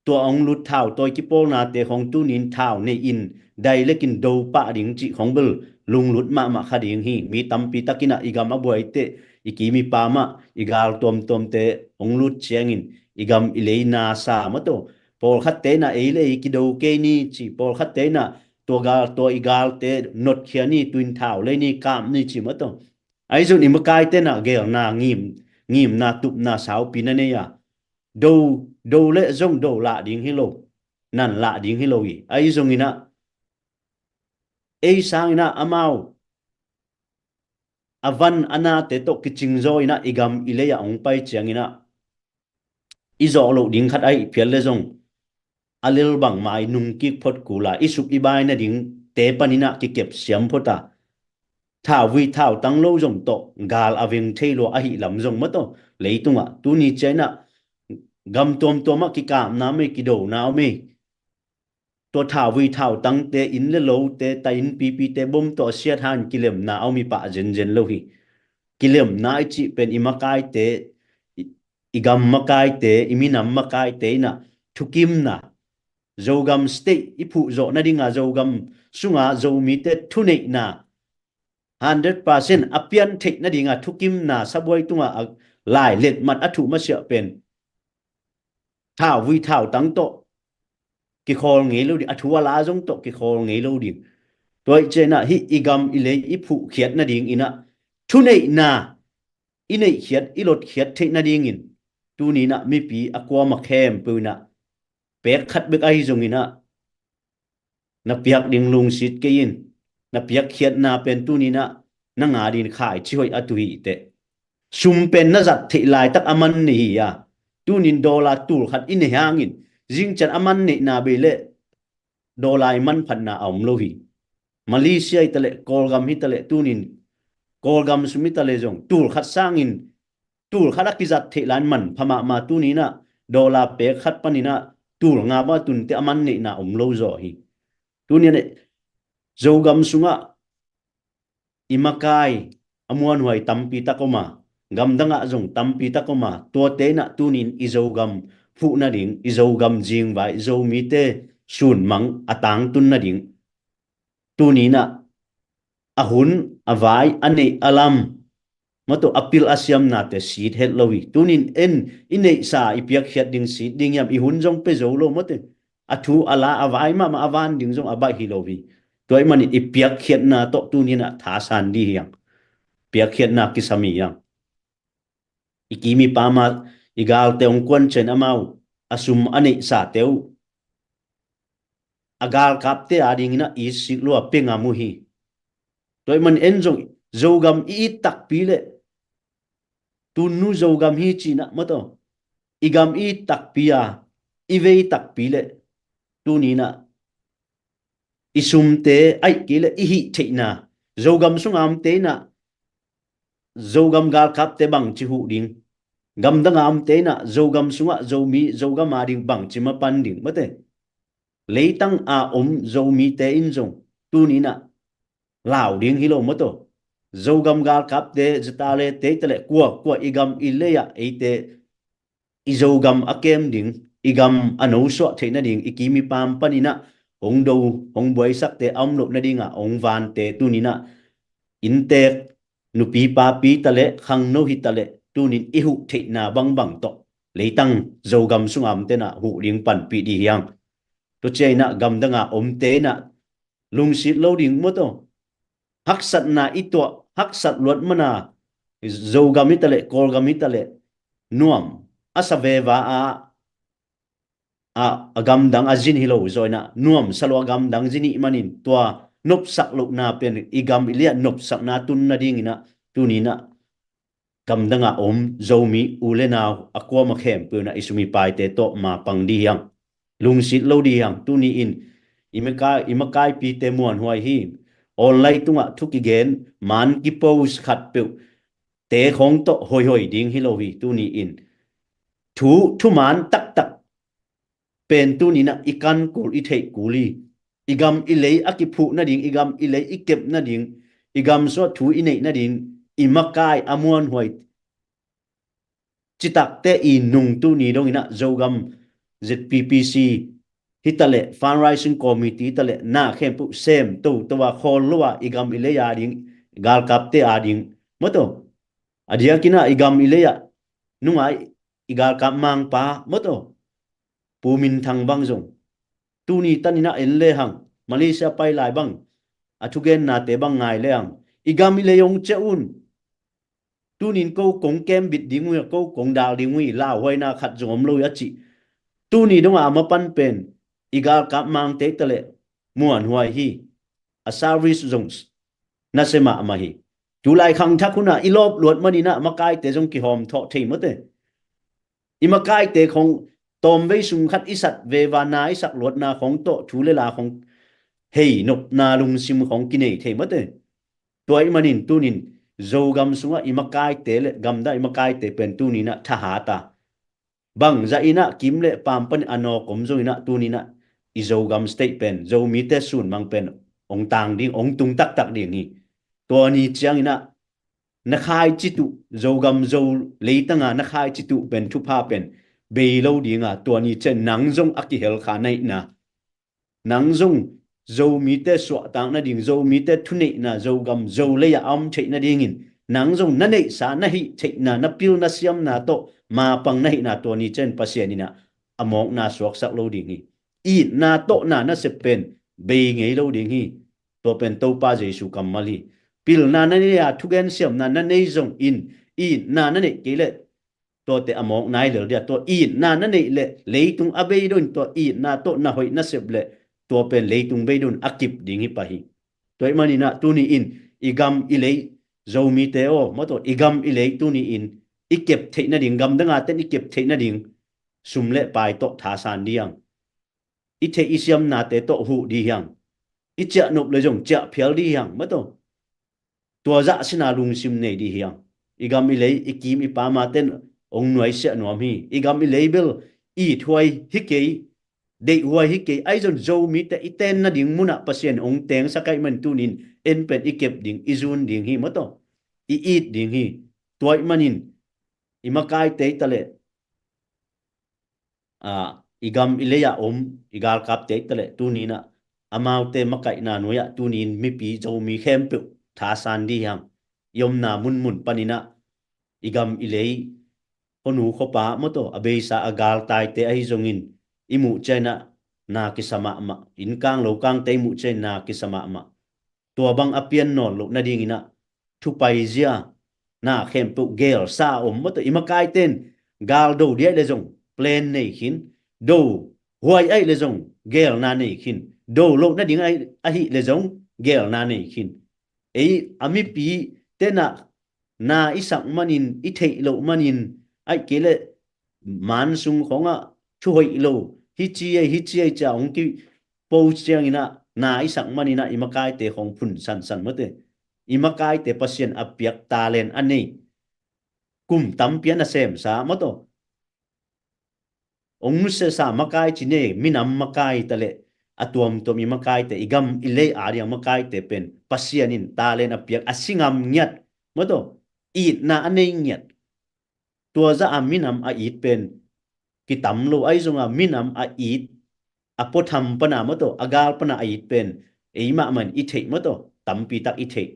tua ong lut thautawi kipawlnate khawng tunin thau nei in dai lekin do pah ding cih khawng bel lunglut mahmah kha ding hi. Mi tampi takin ah i gam a buai teh, i kim i pam ah i gal tuamtuamte hong lut ciangin i gam i lei na sa maw tawh. Pawlkhatte in ah ei le ei kido kei ni ci, pawlkhatte in ah tua gal, tua i galte notkhia ni, tuin thau lei ni, kap ni ci maw tawh. Ahi zong i makaite in ah gelna ngim, ngimna, tupna saupi na nei a, do, do le zong do lah ding hi lo, nan lah ding hi lo hi. Ahi zongin ah ei sangin ah amau a van a nate tawh kicing zaw in ah i gam i lei ah hong pai ciangin ah i zawh loh ding khat ahih phial le zong a lel bangmah i nungkik phot kul a, i suk i bai nadingte panin ah kikep siam phot a, thauvui thautang lo zong tawh gal a veng thei lua ahih lam zong maw tawh. Leitungah tuni ciang in ah gam tuamtuam ah kikapna om ei, kidona om ei. Tua thauvui thautangte, inn le lote, ta inn pipite bom tawh a siat hangin kilemna a om hi pah zenzen lo hi. Kilemna i cih pen i makaite, i, i gam makaite, i minam makaite in ah thukimna, Zogam state i phuh zawh nading a, Zogam sunga Zomite thuneihna hundred percent a pian theih nading a thukimna, sabuai tungah a lai letmat a thuh masiah pen thauvui thautang tawh kikhawl ngei lo ding, a thu a la zong tawh kikhawl ngei lo ding. Tua ahih ciang in ah hih i gam i lei i phuhkhiat nadingin ah thuneihna i neihkhiat, i lotkhiat theih nadingin tuni in ah mipi a kuamah khempeuh in ah pek khat bek ahi zongin ah na piak ding lungsit kei in. Na piakkhiatna pen tuni in ah na nga dingin khaici hoih a tu hi teh. Sum pen na zat theih laitak a man nei hi a, tunin dollar tul khat i nei hangin zingciang a man neihna bei le dollar i manphatna a om lo hi. Malaysia hi ta leh, Kawlgam hi ta leh, tunin Kawlgam sum hi ta leh zong tul khat sangin tul khat a kizat theih lai-in manpha mahmah. Tuni in ah dollar pek khat panin ah tul nga bang a tunte a man neihna om lo zaw hi. Tuni in ah Zogam sungah i makai a muanhuai tampi tak om a, gamdangah zong tampi tak om a, tuate in ah tunin i Zogam phuh nading, i Zogam zingvai, Zomite sunmang a tangtun nading, tuni in ah a hun, a vai, a neih, a lam, maw tawh, a pil a siamnate sit het lo hi. Tunin en i neihsa i piakkhiat ding sit ding hiam, i hun zong pia zo lo maw tawh. A thu a la, a vai mahmah a van ding zong a baih hi lo hi. Tua ahih manin i piakkhiatna tawh tuni in ah thasan dih hi hang. Piakkhiatna kisam hi hang. I kim i pam a i galte hong kuan ciang amau a sum a neihsate uh a galkapte adingin ah it sik lua pia ngam uh hi. Tua ahih manin en zong Zogam i it takpi leh, tunu Zogam hi ci-in ah maw tawh, i gam i it takpi a, i vei takpi leh, tuni in ah i sumte ahih kei leh i hih theihna, Zogam sunga omte in ah Zogam galkapte bangci huh ding, gamdanga omte in ah Zogam sungah Zomi, Zogam ading bangci mapan ding, maw tawh. Leitang a om Zomite in zong tuni in ah lau ding hi lo maw tawh. Zogam galkapte, ZRA te hi ta leh, kua kua i gam i lei ah eite i Zogam a kem ding, i gam a nosuah theih nading, i kim i pam panin ah hong do, hong buaisakte a om loh nading a hong vante tuni in ah inntek, nupi papi ta leh, khangno hi ta leh, tunin i huh theihna bangbang tawh leitang Zogam sunga omte in ah huh ding panpih dih hi hang. Tua ciang in ah gamdanga omte in ah lungsit lo ding maw tawh. Haksatna i tuah, haksat luat man a, Zogam hi ta leh, Kawlgam hi ta leh, nuam a sa veva a, a, a gamdang a zin hi lo zaw in ah nuamsa lo a gamdang zin i hih manin tua nopsak lohna pen i gam i lei ah nopsakna tun nadingin ah tuni in ah gamdanga om Zomi u le nau a kuamah khempeuh in ah i sum i paite tawh mapang dih hi hang. Lungsit lo dih hi hang. Tuni in i makai, i makaipite muanhuai hi. Online tungah thu kigen, man kipost khatpeuh te khawng tawh hoihhoih ding hi lo hi. Tuni in thu, thuman taktak pen tuni in ah i kan kul, i theih kul hi. I gam i lei a kiphuh nading, i gam i lei i kep nading, i gam sungah thu i neih nading, i makai a muanhuai citakte i nung tuni dong in ah Zogam ZPPC hitaleh, fundraising committee hitaleh, na khempeuh sem toto a khawl lo a i gam i lei a ding, galkapte a ding, maw taw. A diakin ah i gam i lei ah nungah i galkap mangpa, maw taw, Pu Min Thang bang zong tuni tanin ah en le hang, Malaysia pai lai bang a thugennate bang ngai le hang, i gam i lei hong ciah un. Tunin ko kong kembit ding uh hi, ko kong dal ding uh hi, lauhuaina khat zong om lo hi a cih. Tuni dongah a mapan pen i galkap mangte hitaleh muanhuai hi. A service zong nasia mahmah hi. Tulai khangthak hunah i lawp luat maninah makaite zong kihawm thawh thei mawte. I makaite khong tawmvei sung khat i sat veva na i sak luatna khong tawh thu le la khong hei nopna lungsim khong kinei thei mawte. Tua ih manin tunin Zogam sungah i makaite le gamdang i makaite pen tuninah thahat a, bangzah inah kim le paam panin a nawk om zonginah tuninah i Zogam state pen Zomite sunmang pen hong tang ding, hong tung taktak ding hi. Tua ni cianginah na khaici tuh, Zogam Zo leitanga na khaici tuh pen thupha pen bei lo dinga, tua ni ciang nang zong a kihel kha na hihna, nang zong Zomite suahtak nading, Zomite thuneihna, Zogam Zo lei-ah a om theih nadingin nang zong na neihsa na hih theihna, na pil na siamna tawh mapang na hihna, tua ni ciang Pasian inah a mawkna suaksak lo ding hi. Itna tawh na nasep pen bei ngei lo ding hi. Tua pen Topa Jesu kammal hi. Pilna na nei a, thugen siamna na nei zongin itna na neih kei leh tuate a mawk nai lel dia. Tua itna na neih leh leitung a bei dongin tua itna tawh na hoih nasep leh tua pen leitung bei dongin a kip ding hi pah hi. Tua ih maninah tuni-in i gam i lei, Zomite aw, maw taw, i gam i lei tuni-in i kep theih nading, gamdanga ten i kep theih nading sum le pai tawh thasan ding, i theih i siamnate tawh huh ding hiang, i ciahnop le zong ciahphial ding hiang, maw taw. Tua zah sina lungsim nei ding hiang. I gam i lei, i kim i paam a ten hong nuaisiah nuam hi. I gam i lei bel ithuai hi kei, deihhuai hi kei, ahi zong Zomite i ten nading munah Pasian hong tengsak ahih man tunin en pen i kep ding, i zun ding hi, maw taw. I it ding hi. Tua ih manin i makaite hitaleh, a, i gam i lei-ah om i galkapte hitaleh tuninah amaute makaihna nuai-ah tunin mipi Zomi khempeuh thasan ding hiang. I omna munmun paninah i gam i lei, khuanu khuapa, maw taw, a beisa a galtaite ahi zongin i muh cianginah na kisa mahmah, innkang lokangte i muh cianginah na kisa mahmah. Tua bang a pian nawn loh nadinginah thupaizia na khempeuh gelsa a om, maw taw. I makaite in gal do ding ahih leh zong plan nei khin, do huai ahih leh zong gelna nei khin, do loh nading ahi, ahih leh zong gelna nei khin. Ei a mipi tenah na i sak manin, i theih loh manin, ahih kei leh man sung khongah thuhoih lo, hici ei, hici ei cia hong kipo cianginah na i sak maninah i makaite khong phun sansan, mawte. I makaite Pasian a piak talent a nei, kum tampi a nasemsa, maw taw, hong nusiasa makai ci nei, minam makai taleh a tuamtuam i makaite, i gam i lei a ding a makaite pen Pasian in talent a piak, a si ngam ngiat, maw taw, itna a nei ngiat. Tua zah a minam a it pen kitam lo, ahi zonga minam a it, a puatham pana, maw taw, a gal pana a it pen eimah man i theih, maw taw, tampi tak i theih.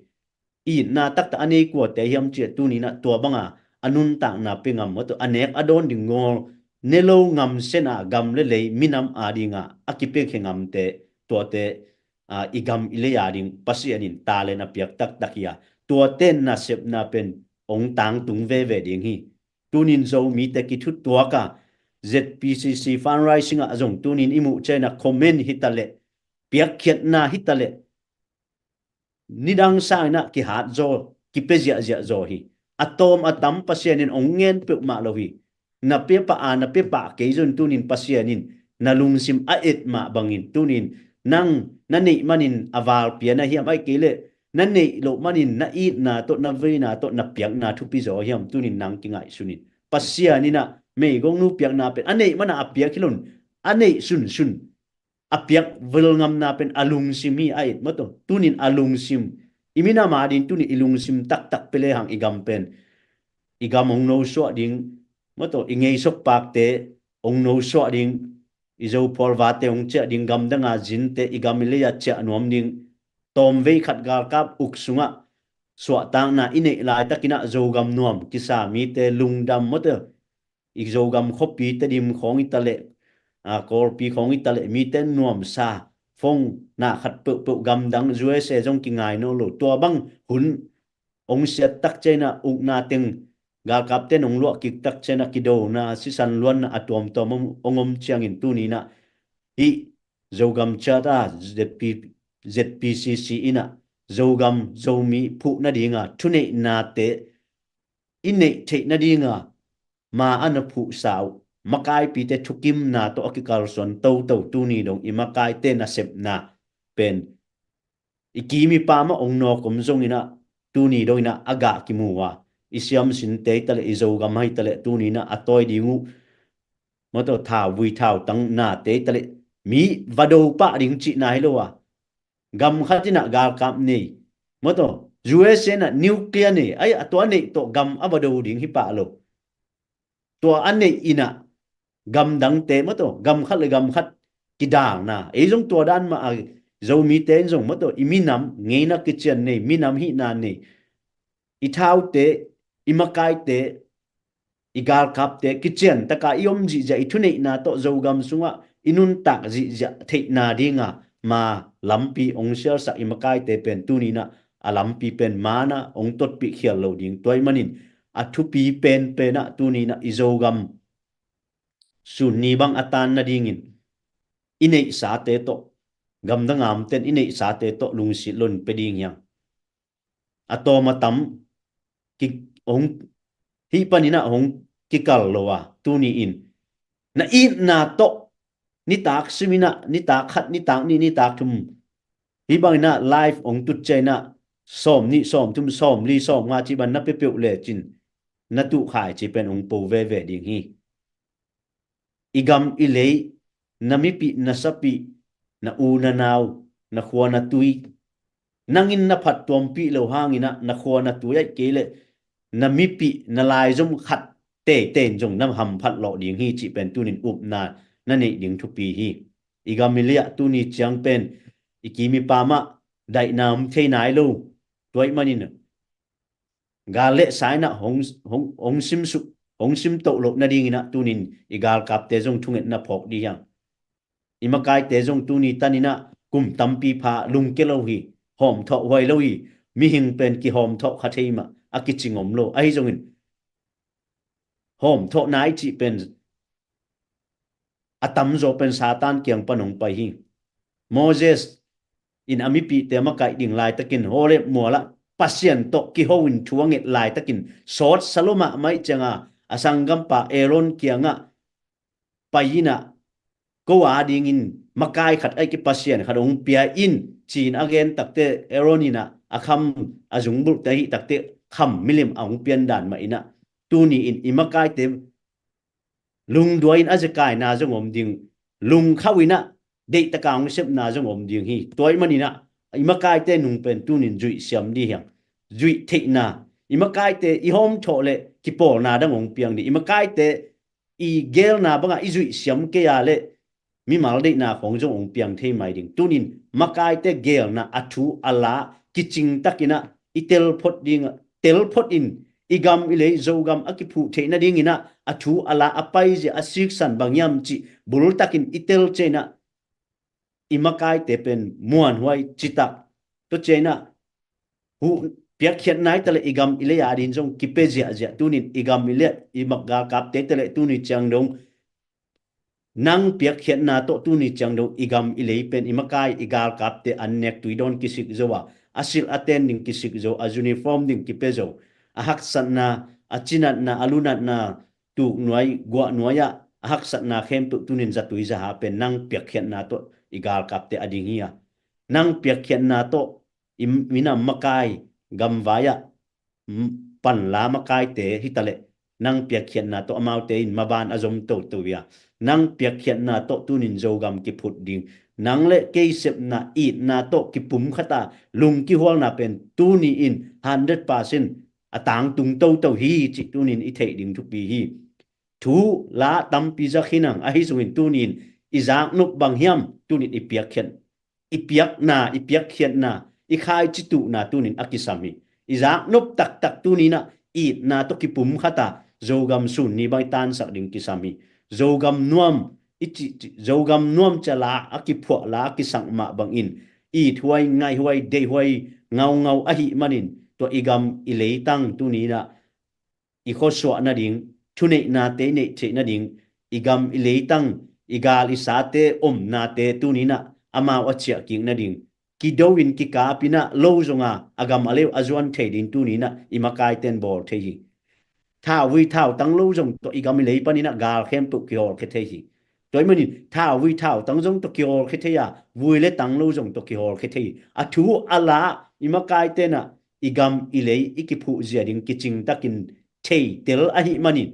Itna taktak a nei kuate hiam ciah tuninah tua banga a nuntakna pia ngam, maw taw, a nek a dawn ding ngawl ne lo ngam sena gam le lei minam a dinga a kipiakhia ngamte, tuate, a, i gam i lei a ding Pasian in talent a piak taktak hi a, tuate nasepna pen hong tangtung veve ding hi. Tunin Zomite kithutuak a, Z P C C fundraising ah zong tunin i muh cianginah comment hitaleh, piakkhiatna hitaleh, nidang sanginah kihat zaw, kipia ziahziah zaw hi. A tawm a tam Pasian in hong ngen peuhmah lo hi. Na pia pah a, na pia pah kei zong tunin Pasian in na lungsim a et mah bangin tunin nang na neih manin a val pia na hiam, ahih kei leh na neih loh manin na itna tawh, na veina tawh, na piakna thupi zaw hiam, tunin nang kingaihsun in. Pasian inah meigongnu piakna pen a neih mana a piak hi lo in, a neih sunsun a piak velngamna pen a lungsim hi, a et, maw taw. Tunin a lungsim, i minam a ding tunin i lungsim taktak pia le hang i gam pen, i gam hong nosuah ding, maw taw, i ngeisok pakte hong nosuah ding, i Zo phualvate hong ciah ding, gamdanga zinte i gam i lei-ah ciah nuam ding, tawmvei khat galkap uk sungah suahtakna i neih laitakinah Zogam nuam kisa mite lungdam mawte, i Zogam khuapi Tedim khawng i taleh, a, Kawlpi khawng i taleh mite nuamsa, phone na khat peuhpeuh gamdang U S A zong kingai nawn lo. Tua bang hun hong siat tak ciangin ah ukna teng galkapte in hong luah kik tak ciangin ah kidona, sisan luanna a tuamtuam hong, hong om ciangin tuni-in ah hih Zogam Charter, Z P, Z P C C in ah Zogam Zomi phuh nadinga thuneihnate i neih theih nadinga ma a na phuhsa uh makaipite thukimna tawh a kikalsuan toto tuni dong i makaite nasepna pen i kim i pam ah ong nawk om zongin ah tuni dongin ah a gah kimu a, i siamsinte hi taleh, i Zogam hi taleh tuni-in ah a tawi ding uh mawtaw thauvui thautang nate hi taleh mi va do pah ding cihna hi lo a, gam khat in ah galkap nei, mawtaw U S A in ah nuclear nei, ai a tua neih tawh gam a va do ding hi pah lo. Tua a neih in ah gamdangte mawtaw gam khat le gam khat kidalna, ei zong tua dan mah a, Zomite in zong mawtaw i minam ngeina kician nei, minam hihna nei, i thaute, i makaite, i galkapte kician taka i om zihziah, i thuneihna tawh Zogam sungah i nuntak zihziah theihna dinga ma lampi ong sialsak i makaite pen tuni-in ah a lampi pen ma-in ah ong totpih khial lo ding. Tua ahih manin a thupi penpen ah tuni-in ah i Zogam sun ni bang a tan nadingin i neihsate tawh, gamdang a omte in i neihsate tawh lungsit loin pia ding hi hang. A tawm a tam ki, hong, hih panin ah hong kikal lo a, tuni-in na itna tawh nitak simin ah, nitak khat, nitak nih, nitak thum, hih bangin ah live hong tut ciangin ah sawmnih, sawmthum, sawmli, sawmnga cih bang na pia peuh lecin na tuhkhai cih pen hong po veve ding hi. I gam i lei, na mipih na sapih, na u na nau, na khua na tui, nangin na phattuampih lo hangin ah na khua na tui ahih kei leh na mipih na laizom khat teitei in zong na hamphat lawh ding hi cih pen tunin upna na neih ding thupi hi. I gam i lei ah tuni ciang pen i kim i pam ah daihna om thei nai lo. Tua ahih manin gal le sa in ah hong, hong, hong simsuk, hong simtoh loh nadingin ah tunin i galkapte zong thungetna phawk dih hi hang. I makaite zong tuni tanin ah kum tampi pha lungkia lo hi. Hawmthawh huai lo hi. Mihing pen kihawmthawh kha thei mah, a kicing om lo. Ahi zongin hawmthawh nai cih pen a tamzaw pen Satan kiang pan hong pai hi. Moses in a mipihte a makaih ding laitakin Horeb mualah Pasian tawh kiho in thu a nget laitakin sawt sa lo mahmah ih cianga a sanggampa Aaron kiangah pai in ah ko a dingin makai khat ahih kei Pasian khat hong pia in ci-in a gen takte Aaron in ah a kham a zungbulhte ahih takte kham milim a hong pian dan mah in ah tuni in i makaite lungduai in a zekaina zong om ding, lungkhauh in ah deihtaka hong sepna zong om ding hi. Tua ahih manin ah i makaite nung pen tunin zuih siam dih hi hang. Zuih theihna, i makaite i hawmthawh le kipawlna dang hong piang dih. I makaite i geelna bangah i zuih siam kei a le mimal deihna khawng zong hong piang thei mai ding. Tunin makaite geelna a thu a la kicing takin ah i telphot ding, telphot in i gam i lei Zogam a kiphuh theih nadingin ah a thu a la a paizia a siksan bang hiam cih bultakin i tel ciang in ah i makaite pen muanhuai citak tua ciang in ah huh piakkhiatna hi taleh i gam i lei adin zong kipia ziahziah. Tunin i gam i lei i mak galkapte taleh tuni ciang dong nang piakkhiatna tawh tuni ciang dong i gam i lei pen i makai i galkapte an nek tui dawn kisik zo a, a silh a ten ding kisik zo, a uniform ding kipia zo, a haksatna, a cinatna, a lunatna, tuknuai guahnuai ah a haksatna khempeuh tunin zatui zaha pen nang piakkhiatna tawh i galkapte a ding hi a, nang piakkhiatna tawh i minam makai gamvai ah panla makaite hi taleh nang piakkhiatna tawh amaute in maban a zom toto hi a, nang piakkhiatna tawh tunin Zogam kiphut ding, nang le kei sepna itna tawh kipumkhat a lungkihualna pen tuni in hundred percent a tangtung toto hi cih tunin i theih ding thupi hi. Thu la tampi za khin ang, ahi zongin tunin i zaknop bang hiam, tunin i piakkhiat, i piakna, i piakkhiatna, i khaici tuhna tunin a kisam hi. I zaknop taktak tuninah itna tawh kipum khata Zogam sun ni bang i tansak ding kisam hi. Zogam nuam, i ci, ci, Zogam nuam cia la a kiphuah, la a kisak mah bangin ithuai, ngaihhuai, deihhuai ngaungau ahih manin tua i gam i leitang tuninah i khuasuah nading, thuneihnate i neih theih nading, i gam i leitang, i gal i sate omnate tuninah amau a ciah kik nading, kido in kikap inah lo zonga a gam a leu a zuan thei ding tuninah i makaiten bawl thei hi. Thauvui thautang lo zong tawh i gam i lei paninah gal khempeuh kihawlkhia thei hi. Tua ahih manin thauvui thautang zong tawh kihawlkhia thei a, vui le tang lo zong tawh kihawlkhia thei hi. A thu a la i makaitenah i gam i lei i kiphuhzia ding kicingtakin theitel ahih manin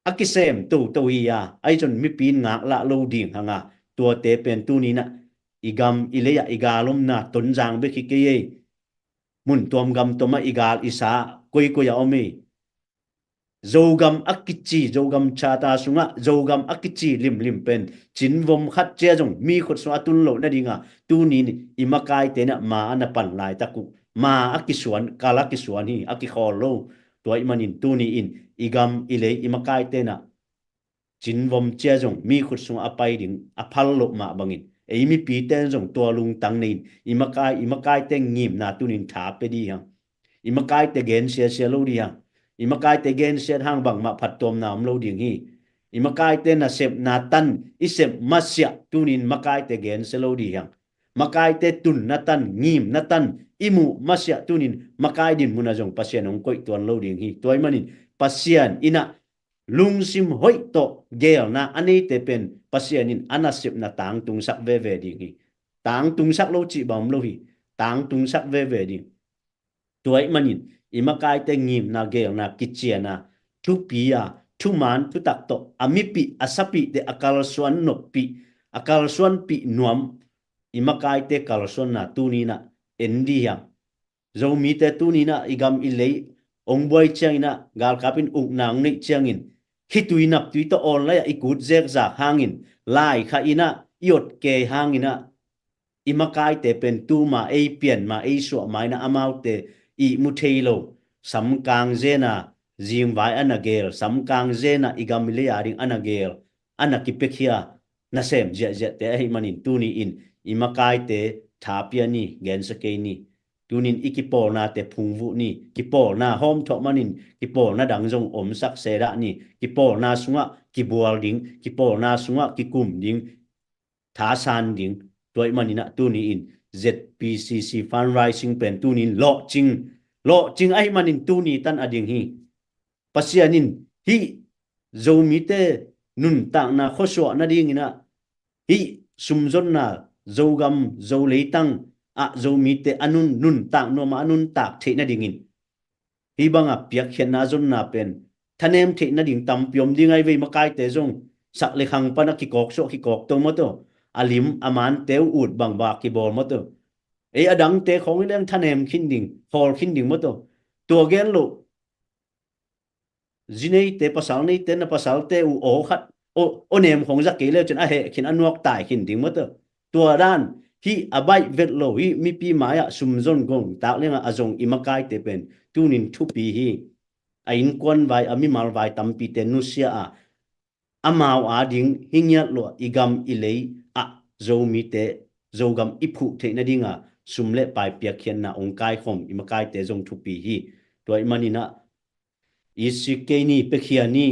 a kisem toto hi a, ahi zong mipi in ngaklah lo ding hanga, tuate pen tuninah i gam i lei ah i gal omna Tonzang bek hi kei ei. Mun tuam gam tuamah i gal i sa koikoi a om ei. Zogam a kici, Zogam Charter sungah Zogam a kici limlim pen cinvom khat cia zong mi khut sungah a tun loh nadinga tunin i makaite nah ma a na pan laitak uh, ma a kisuan, kal a kisuan hi, a kikhawl lo. Tua ahih manin tuni in i gam i lei i makaite nah cinvom cia zong mi khut sungah a pai ding a phal loh mah bangin ei mipite zong tua lungtang nei in i makai, i makaite ngimna tunin tha pia dih hang. I makaite gen siasia lo dih hang. I makaite gensiat hang bangmah phattuamna om lo ding hi. I makaite nasepna tan i sep masiah tunin makaite gensia lo dih hang. Makaite tunna tan, ngimna tan i muh masiah tunin makai dinmunah zong Pasian hong koih tuan lo ding hi. Tua ahih manin Pasian innah lungsim hoih tawh geelna a neite pen Pasian in a nasepna tangtungsak veve ding hi. Tangtungsak lo cih bang om lo hi. Tangtungsak veve ding. Tua ahih manin i makaite ngimna geelna kiciana thupi a, thuman thutak tawh a mipih a sapihte a kalsuan noppih, a kalsuanpih nuam i makaite kalsuanna tuninah en dih hang. Zomite tuninah i gam i lei ong buai cianginah galkap in ukna ong neih ciangin khitui naptui tawh online ah i kut zekzak hangin laikha innah i otkei hanginah i makaite pen tuma ei pianma ei suahma innah amaute ihmu thei lo, samkang zena, zingvai a na geel, samkang zena i gam i lei a ding a na geel, a na kipiakhia nasem ziahziahte ahih manin tuni in i makaite tha pia ni, gensia kei ni. Tunin i kipawlnate phungvuh ni. Kipawlna hawmthawh manin kipawlna dang zong omsak sedah ni. Kipawlna sungah kibual ding, kipawlna sungah kikum ding, thasan ding. Tua ahih maninah tuni in Z P C C fundraising pen tunin lawhcing, lawhcing ahih manin tuni tan a ding hi. Pasian in hih Zomite nuntakna khuasuah nadinginah hih sumzonna Zogam Zoleitang ah Zomite a nun, nuntak nuamah a nuntak theih nadingin hih banga piakkhiatna a zonna pen thanem theih nading tampi om ding ahi ve. Makaite zong sak le khang pana kikawksuah kikawkto mawtaw, a lim a mante uh ut bangba kibawl mawtaw. Ei a dangte khawng i leng thanem khin ding, khawl khin ding mawtaw. Tua gen loh zi neite, pasal neite, na pasalte uh aw khat aw, aw nem khong za kei leu cin a heh khin a nuak tai khin ding mawtaw. Tua dan hih a baih vet lo hih mipi mai-ah sumzon gong tak lenga a zong i makaite pen tunin thupi hi. A innkuan vai, a mimal vai tampite nusia a, amau a ding hi ngiat lo a i gam i lei ah Zomite, Zogam i phuh theih nadinga sum le pai piakkhiatna ong kaikhom i makaite zong thupi hi. Tua ahih maninah i sik kei ni, piakhia ni.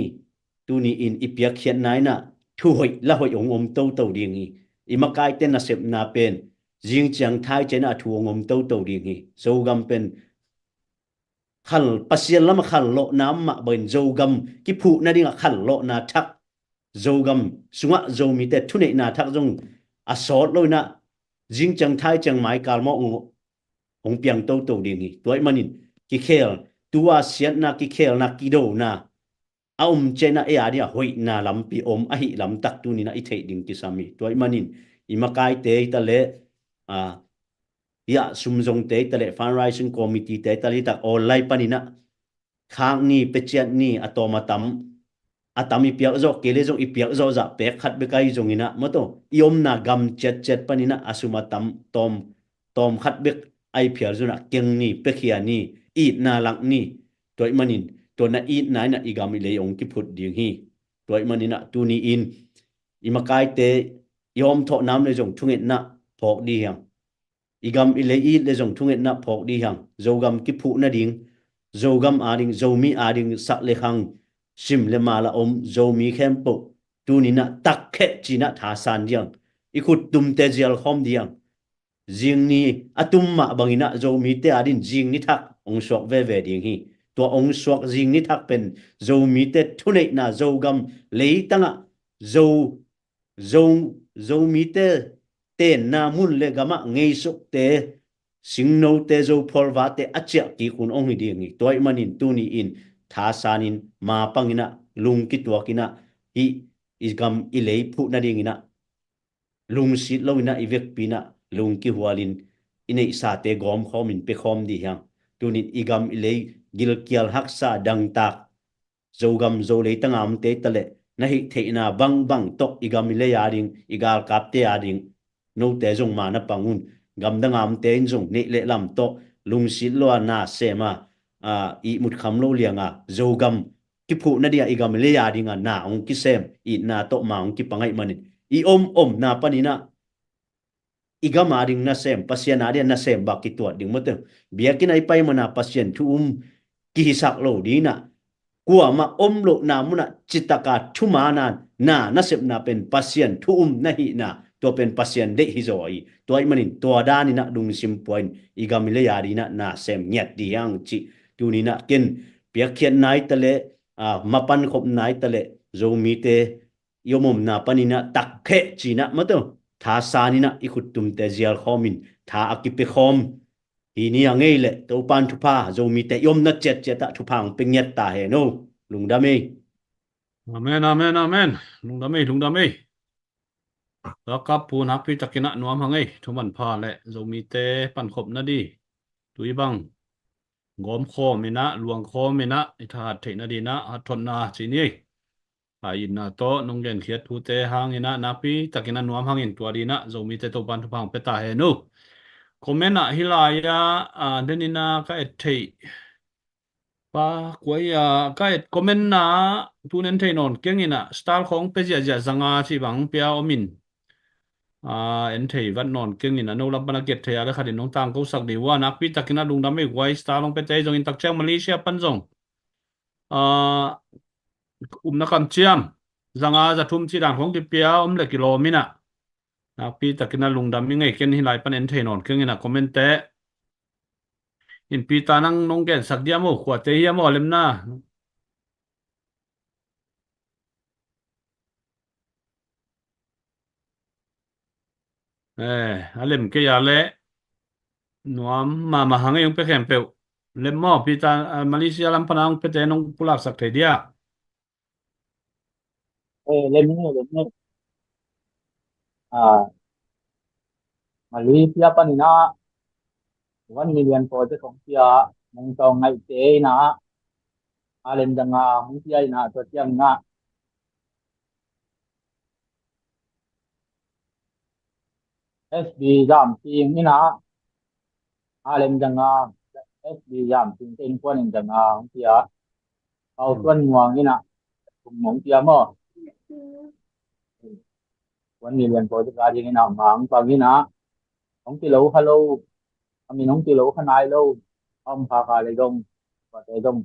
Tuni in i piakkhiatna innah thu hoih la hoih hong om toto ding hi. I makaite nasepna pen zingciang thai cianah a thu hong om toto ding hi. Zogam pen khal, Pasian lamah khal lawhna mah bangin Zogam kiphuh nadingah khal lawhna thak, Zogam sungah Zomite thuneihna thak zong a sawt lo innah zingciang thai ciang mai kal mawh hong piang toto ding hi. Tua ahih manin kikhel, tua siatna, kikhelna, kidona a om cianah ei a dingah hoihna lampi om ahih lamtak tuninah i theih ding kisam hi. Tua ahih manin i makaite hi taleh, a, hiah sumzongte hi taleh, fundraising committee-te hi taleh, hi tak online paninah khak ni, peciat ni, a tawm a tam a tam i piak zawh kei le zong i piak zawh zah pek khat bek ahi zongin ah maw taw, i omna gam ciatciat panin ah a sum a tam tawm tawm khat bek a i phial zong ah keng ni, piakhia ni, itna lak ni. Tua ahih manin tua na itna in ah i gam i lei hong kiphut ding hi. Tua ahih manin ah tuni in i makaite i hawmthawh nam le zong thungetna phawk dih hiang. I gam i lei it le zong thungetna phawk dih hiang. Zogam kiphuh nading, Zogam ading, Zomi ading sak le khang, sim le mal a om Zomi khempeuh tuni in ah takkheh ci-in ah thasan dih hiang. I khut tumte zial khawm dih hiang. Zing ni a tum mah bangin ah Zomite adin zing ni thak hong suak veve ding hi. Tua hong suak zing ni thak pen Zomite thuneihna, Zogam leitangah Zo, Zo, Zomite tenna mun le gamah ngeisukte, singnote, Zo phualvate a ciah kik hun hong hi ding hi. Tua ahih manin tuni in thasan in, ma pangin ah lung kituakin ah, hih i gam i lei phuh nadingin ah lungsit loin ah i vekpi in ah lung kihualin i neihsate gawmkhawmin pekhawm dih hiang. Tunin i gam i lei gilkial haksa dangtak, Zogam Zo leitanga omte taleh na hih theihna bangbang tawh i gam i lei ading, i galkapte ading, note zong ma na pang un. Gamdanga omte in zong neih le lam tawh lungsit lo a na sem a, a, ihmut kham lo lianga Zogam kiphuh nadinga i gam i lei adinga na hong kisem, itna tawh ma hong kipang ahih manin i om omna panin ah i gam ading nasem, Pasian ading nasem bak kituat ding maw te. Biakinn ah i pai mana Pasian thu um kihisak lo ding in ah, kuamah om lohna munah citaka thumana na nasepna pen Pasian thu um na hihna, tua pen Pasian deih hi zaw hi. Tua ahih manin tua danin ah lungsim pua in i gam i lei ading in ah nasem ngiat dih hiang cih tuni in ah ken piakkhiatna hi taleh, a, mapankhopna hi taleh, Zomite i om omna panin ah takkheh ci-in ah maw taw, thasan in ah i khuttumte zialkhawmin tha a kipiakhawm hi ni a ngei leh Topa'n thupha, Zomite i omna ciatciat ah thupha hong pia ngiat ta hen aw. Lungdam ei. Amen, amen, amen. Lungdam ei, lungdam ei. Tua kap pu nakpi takin ah nuam hang ei. Thuman pha le Zomite pankhopna ding, tui bang gawmkhawm in ah, luangkhawm in ah, i thahat theihna ding in ah hathotna ci ni ei. A itna tawh nong genkhiat thute hangin ah nakpi takin ah nuam hangin tua ding in ah Zomite Topa'n thupha hong pia ta hen aw. Comment ah hih lai-ah, a, den in ah ka et theih pa, kua hi a, ka et comment na, tu-in en thei nawn keng in ah, star khawng pia ziahziah zanga cih bang pia om in, a, en thei vat nawn keng in ah, no lam pan a ki et thei a le khat in nong tangkosak ding uh a, nakpi takin ah lungdam ei. Guai, star hong piate zong in tak ciang Malaysia pan zong, a, upna kamciam zanga za thum cih dan khawng kipia om le kilawm in ah, nakpi takin ah lungdam ing ei. Ken hih lai pan en thei nawn keng in ah comment-te. Innpi ta nang nong gensak diam aw, khuate hiam aw, a lem na. Eh, a lem kei a leh nuam mahmah hang ei, hong pia khempeuh. Lem maw, pi ta, a, Malaysia lam pan a hong piate nong pulaksak thei dia. Eh, lem ni, lem ni. A, Malaysia panin ah one million project hong pia, Mung Tawng Ngaihte in ah, a lem dang a hong pia in ah, tua ciang in ah S B Zam Ping in ah, a lem dang a S B Zam Ping te innkuan in dang a hong pia. Pau Tuan Muang in ah thum hong pia maw. One million project a ding in ah, ma hong pang in ah, hong kilo kha lo, a min hong kilo kha nai lo, a om kha kha le zong, tuate zong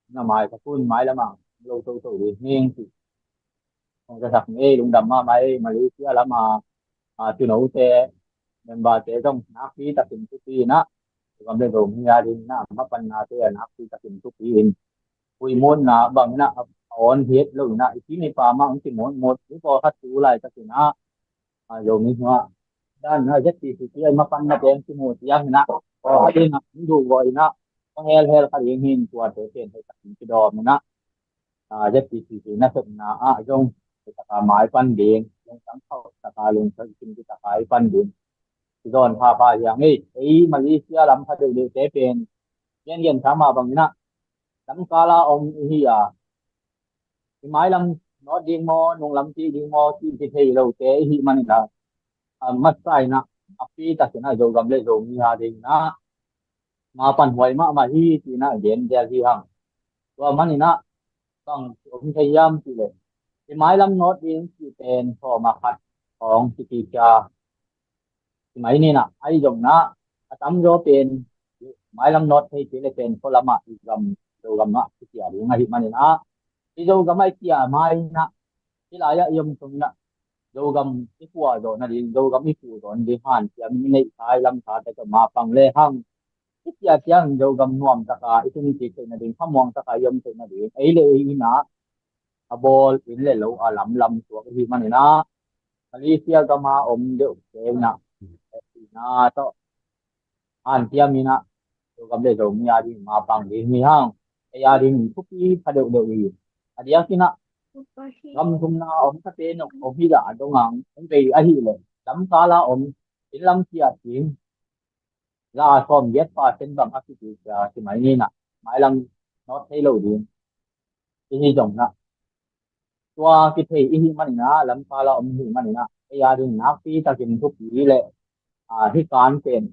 na mai kha kun, mai lam a lo toto ding hi ing ci. Hong zasak ni ei, lungdam mahmah ei. Malaysia lam a, a, tunote, member-te zong nakpi takin thupi in ah, gam le Zomi a ding in ah, mapannate a nakpi takin thupi in, puimawhna bang in ah, a awn hiat lo in ah, i pi i pa mah hong kimawtmawt, i pawlkhat tu laitakin ah, a, Zomi hnuah dan in ah Z P C C a i mapannate hong kimu ciang in ah, pawlkhat in ah hong duhgawh in ah, hong helhel kha ding hi in, tuate pen hoih takin kidawm in ah, a, Z P C C nasepna ah zong hoih taka mai pan ding, lungtang khauh taka, lungtang kim taka i pan ding. Kizawn phapha hi hang ei. Ei Malaysia lam kha deuhdeuhte pen, gen gen tha mah bang in ah, lamkal a om i hi a, i mailam nawt ding maw, nunglam cih ding maw, cih kithei lote i hih manin ah, a masa in ah, a pi takin ah Zogam le Zomi a ding in ah ma panhuai mahmah hi, ci in ah gen zel hi hang. Tua manin ah bang om thei hiam cih leh, i mailam nawt ding cih pen sawm a khat hong kikicia. Hi mai ni in ah, ahi zongin ah, a tamzaw pen mailam nawt thei kei leh pen khualam ah, i gam, Zogam ah kicia ding ahih manin ah, i Zogam ah i cia mai in ah, hih lai-ah i om sungin ah Zogam i pua zawh nading, Zogam i pua zawh nading hanciam i neih kha, i lam khate tawh ma pang le hang. I cia ciangin Zogam nuam taka i tun kik theih nading, khamuang taka i om theih nading, ei le ei in ah a bawl, inn le lo a lamlam suak i hih manin ah, Malaysia gam a om deuhte in ah, ina tawh hanciam in ah, Zogam le Zomi a ding ma pang ding hi hang. Ei a dingin thupi pha deuhdeuh hi. A diakin ah, gam thumna om khate in ah om hi dah a dong hang, hong vei ahih leh, lamkal a om, inn lam ciah ding, za a sawmgiat percent bang a kici cia hi mai ni in ah, mailam nawt thei lo ding i hih zongin ah, tua kithei i hih manin ah, lamkal a om i hih manin ah, ei a dingin nakpi takin thupi le, a, hih kan pen,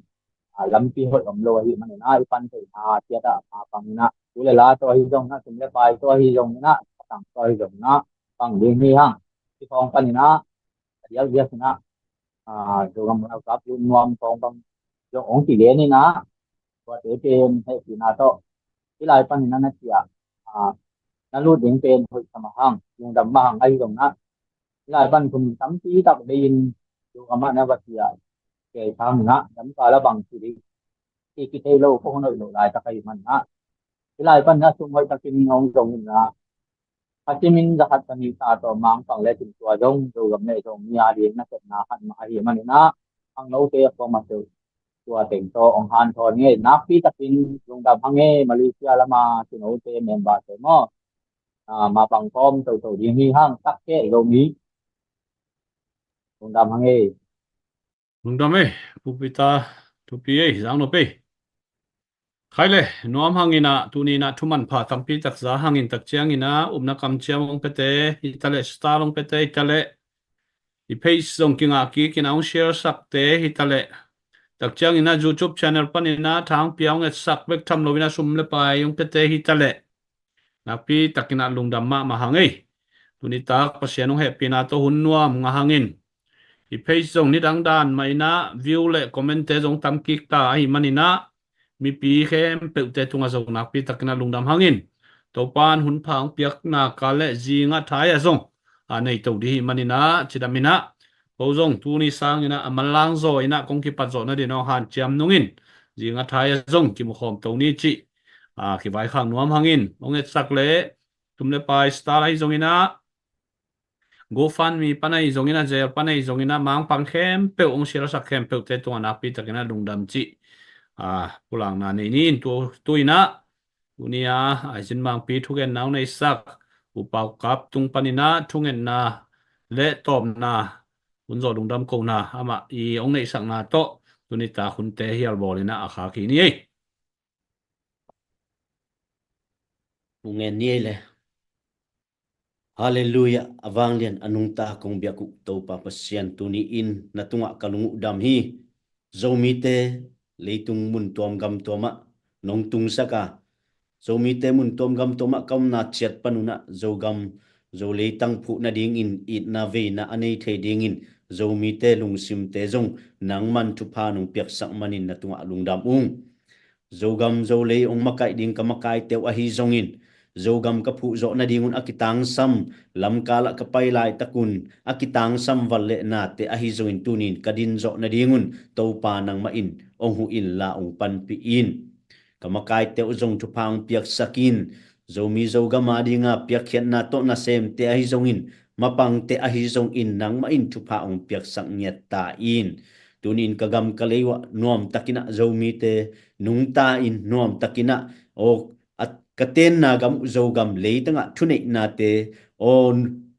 a, lampi hoih om lo ahih manin ah, i pan theihna ciat ah ma pang in ah, tu le la tawh ahi zongin ah, sum le pai tawh ahi zongin ah, a tang tawh ahi zongin ah, pang ding hi hang. Hih khawng panin ah, a diakdiak in ah, a, Zogam World Cup lut nuam khawng bang zong hong kigen in ah, tuate pen hehpihna tawh hih lai panin ah na ciah, a, na lut ding pen hoih sa mah hang, lungdam mah hang. Ahi zongin ah, hih lai pan kum tampi tak bei in Zogam ah na va ciah kei sang in ah, lamkal a bang ci ding, cih kithei lo, khuahun hoih loh laitak ahih manin ah, hih lai pan na sum hoih takin hong zong in ah, a simin za khat za nih sa tawh mangpang le cin tua zong Zogam le Zomi a ding nasepna khat mah ahih manin ah, khangnote a kuamah peuh tua teng tawh hong hanthawn ing ei. Nakpi takin lungdam hang ei, Malaysia lam a cinote, member te maw. A, ma pang kawm toto ding hi hang, tak kei Zomi. Lungdam hang ei. Lungdam ei, Pu Peter, thupi ei, zang nop ei. Khai le, nuam hang in ah, tuni in ah thu manpha tampi tak za hang in, tak ciangin ah, upna kamciam hong piate hi ta leh, star hong piate hi ta leh, i page zong kingah kik in ah hong share sakte hi ta leh, tak ciangin ah YouTube channel panin ah tha hong pia, hong etsak bek tham loin ah sum le pai hong piate hi ta leh, nakpi takin ah lungdam mahmah hang ei. Tuni tak Pasian hong hehpihna tawh hun nuam ngah hang in, i page zong nidang dan mah in ah view le comment te zong tam kik ta ahih manin ah, mipi khempeuhte tungah zong nakpi takin ah lungdam hang in. Topa'n hun pha hong piakna kal le zing a thai ah zong a nei to ding ahih manin ah, cidam in ah, ko zong tuni sangin ah a manlang zaw in ah kong kipat zawh nading hong hanciam nung in, zing a thai ah zong kimu khawm to ni cih, a, kivaikhak nuam hang in. Hong etsak le, sum le pai, star ahi zongin ah, GoFundMe pan ahi zongin ah, Zelle pan ahi zongin ah, mangpang khempeuh, hong share sak khempeuhte tungah nakpi takin ah lungdam cih, a, pulakna nei ni in. Tu, tu in ah, tuni a, Aizin Mangpi thugenna hong neisak U Pau Kap tung panin ah thungetna le tawpna, hun zawh lungdam kohna amah i hong neihsakna tawh tuni tak hunte hial bawl in ah a khak hi ni ei. Hong ngen ni ei le. Halleluiah, a vanglian a nungta kong biak uh Topa Pasian, tuni in na tungah ka lung uh dam hi. Zomite leitung mun tuam gam tuam ah nong tungsak a, Zomite mun tuam gam tuam ah ka omna ciat panun ah Zogam, Zo leitang phuh nadingin itna veina a nei thei dingin Zomite lungsimte zong nangman thupha nong piaksak manin na tungah lungdam ung. Zogam Zolei hong makaih ding ka makaite uh ahi zongin, Zogam ka phuh zawh nadingun a kitangsam, lamkal ah ka pai laitakun a kitangsam val le nate ahi zongin, tunin ka din zawh nadingun Topa nangmah in hong huh inla hong panpih in. Ka makaite uh zong thupha hong piaksak in. Zomi Zogam a dinga piakkhiatna tawh nasemte ahi zongin, mapangte ahi zongin nangmah in thupha hong piaksak ngiat ta in. Tunin ka gam ka lei uah nuamtakin ah Zomite nungta in, nuamtakin ah, aw, a, ka tenna gam uh Zogam leitangah thuneihnate, aw,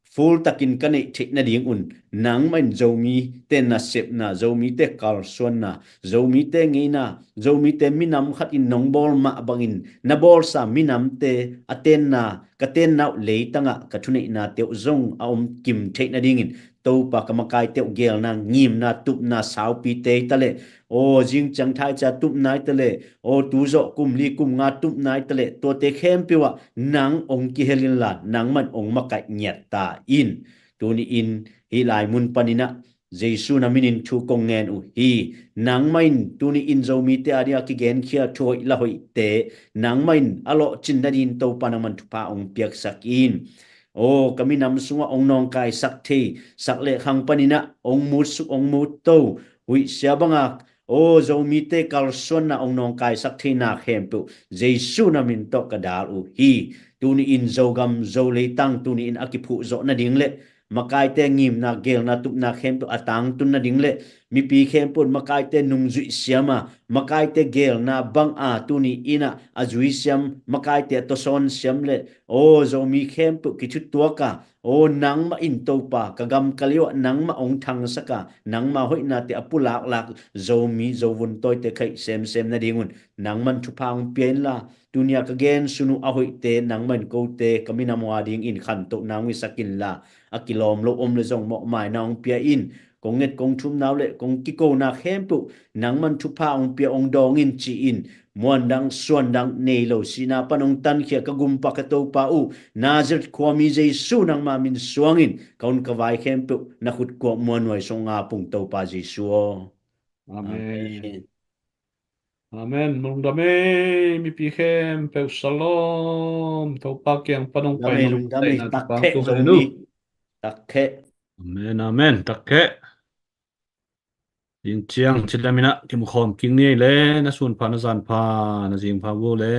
full takin ka neih theih nadingun, nangmah in Zomite nasepna, Zomite kalsuanna, Zomite ngeina, Zomite minam khat in nong bawl mah bangin na bawlsa minamte a tenna, ka tenna uh leitangah ka thuneihnate uh zong a om kim theih nadingin, Topa, ka makaite uh geelna, ngimna, tupna, saupite hi ta leh, aw, zingciang thaicia tupna hi ta leh, aw, tuzawh kum li kum nga tupna hi ta leh, tuate khempeuh ah nang hong kihel inla, nangmah in hong makaih ngiat ta in. Tuni-in hih lai mun paninah Jesu na minin thu kong ngen uh hi. Nangmah in tuni-in Zomite a dingah kigenkhia thu hoih la hoihte, nangmah in a lawhcin nadin Topa nangmah in thupha hong piaksak in. Aw, ka minam sungah hong nawngkaisak thei sak leh khang paninah hong mutsuk hong mutto huihsia banga, aw, Zomite kalsuanna hong nawngkaisak theina khempeuh Jesu na min tawh ka dal uh hi. Tuni-in Zogam Zo leitang tuni-in a kiphuh zawh nading le makaite ngimna, geelna, tupna khempeuh a tangtun nading le mipi khempeuh in makaite nungzuih siama, makaite geelna banga tuni-inah a zui siam, makaite a tawsawn siam le, aw, Zomi khempeuh kithutuaka, aw, nangmah in Topa, ka gam ka liuah nangmah hong thangsaka, nangmah hoihnate a pulaklak Zomi Zovun tawite khaih semsem nadingun nangmah in thupha hong pia inla, tunia ka gensun uh a hoihte nangmah in kote ka minam uh a dingin khantohna hong hisak inla, a kilawm lo om le zong mawhmaina hong pia in. Kong nget kong thumna uh le kong kikona khempeuh nangmah in thupha hong pia hong dawng in ci-in, muandang suandang nei lo sihna pan hong tankhia ka gumpa ka Topa uh, Nazareth khuami Jesu nangma min suangin ka hun ka vai khempeuh na khutkuak muanhuai song nga pung Topa Jesu aw. Amen. Amen. Amen. Lungdam ei, mipi khempeuh shalom. Topa kiang pan hong pai nong lungdam ei, taina tak thupha kheh hong pia Zomi. Tak kheh. Amen, amen. Tak kheh. Zingciang cilaminah kimukhawm kik ni ei le, na sun pha, na zan pha, na zing pha vo le.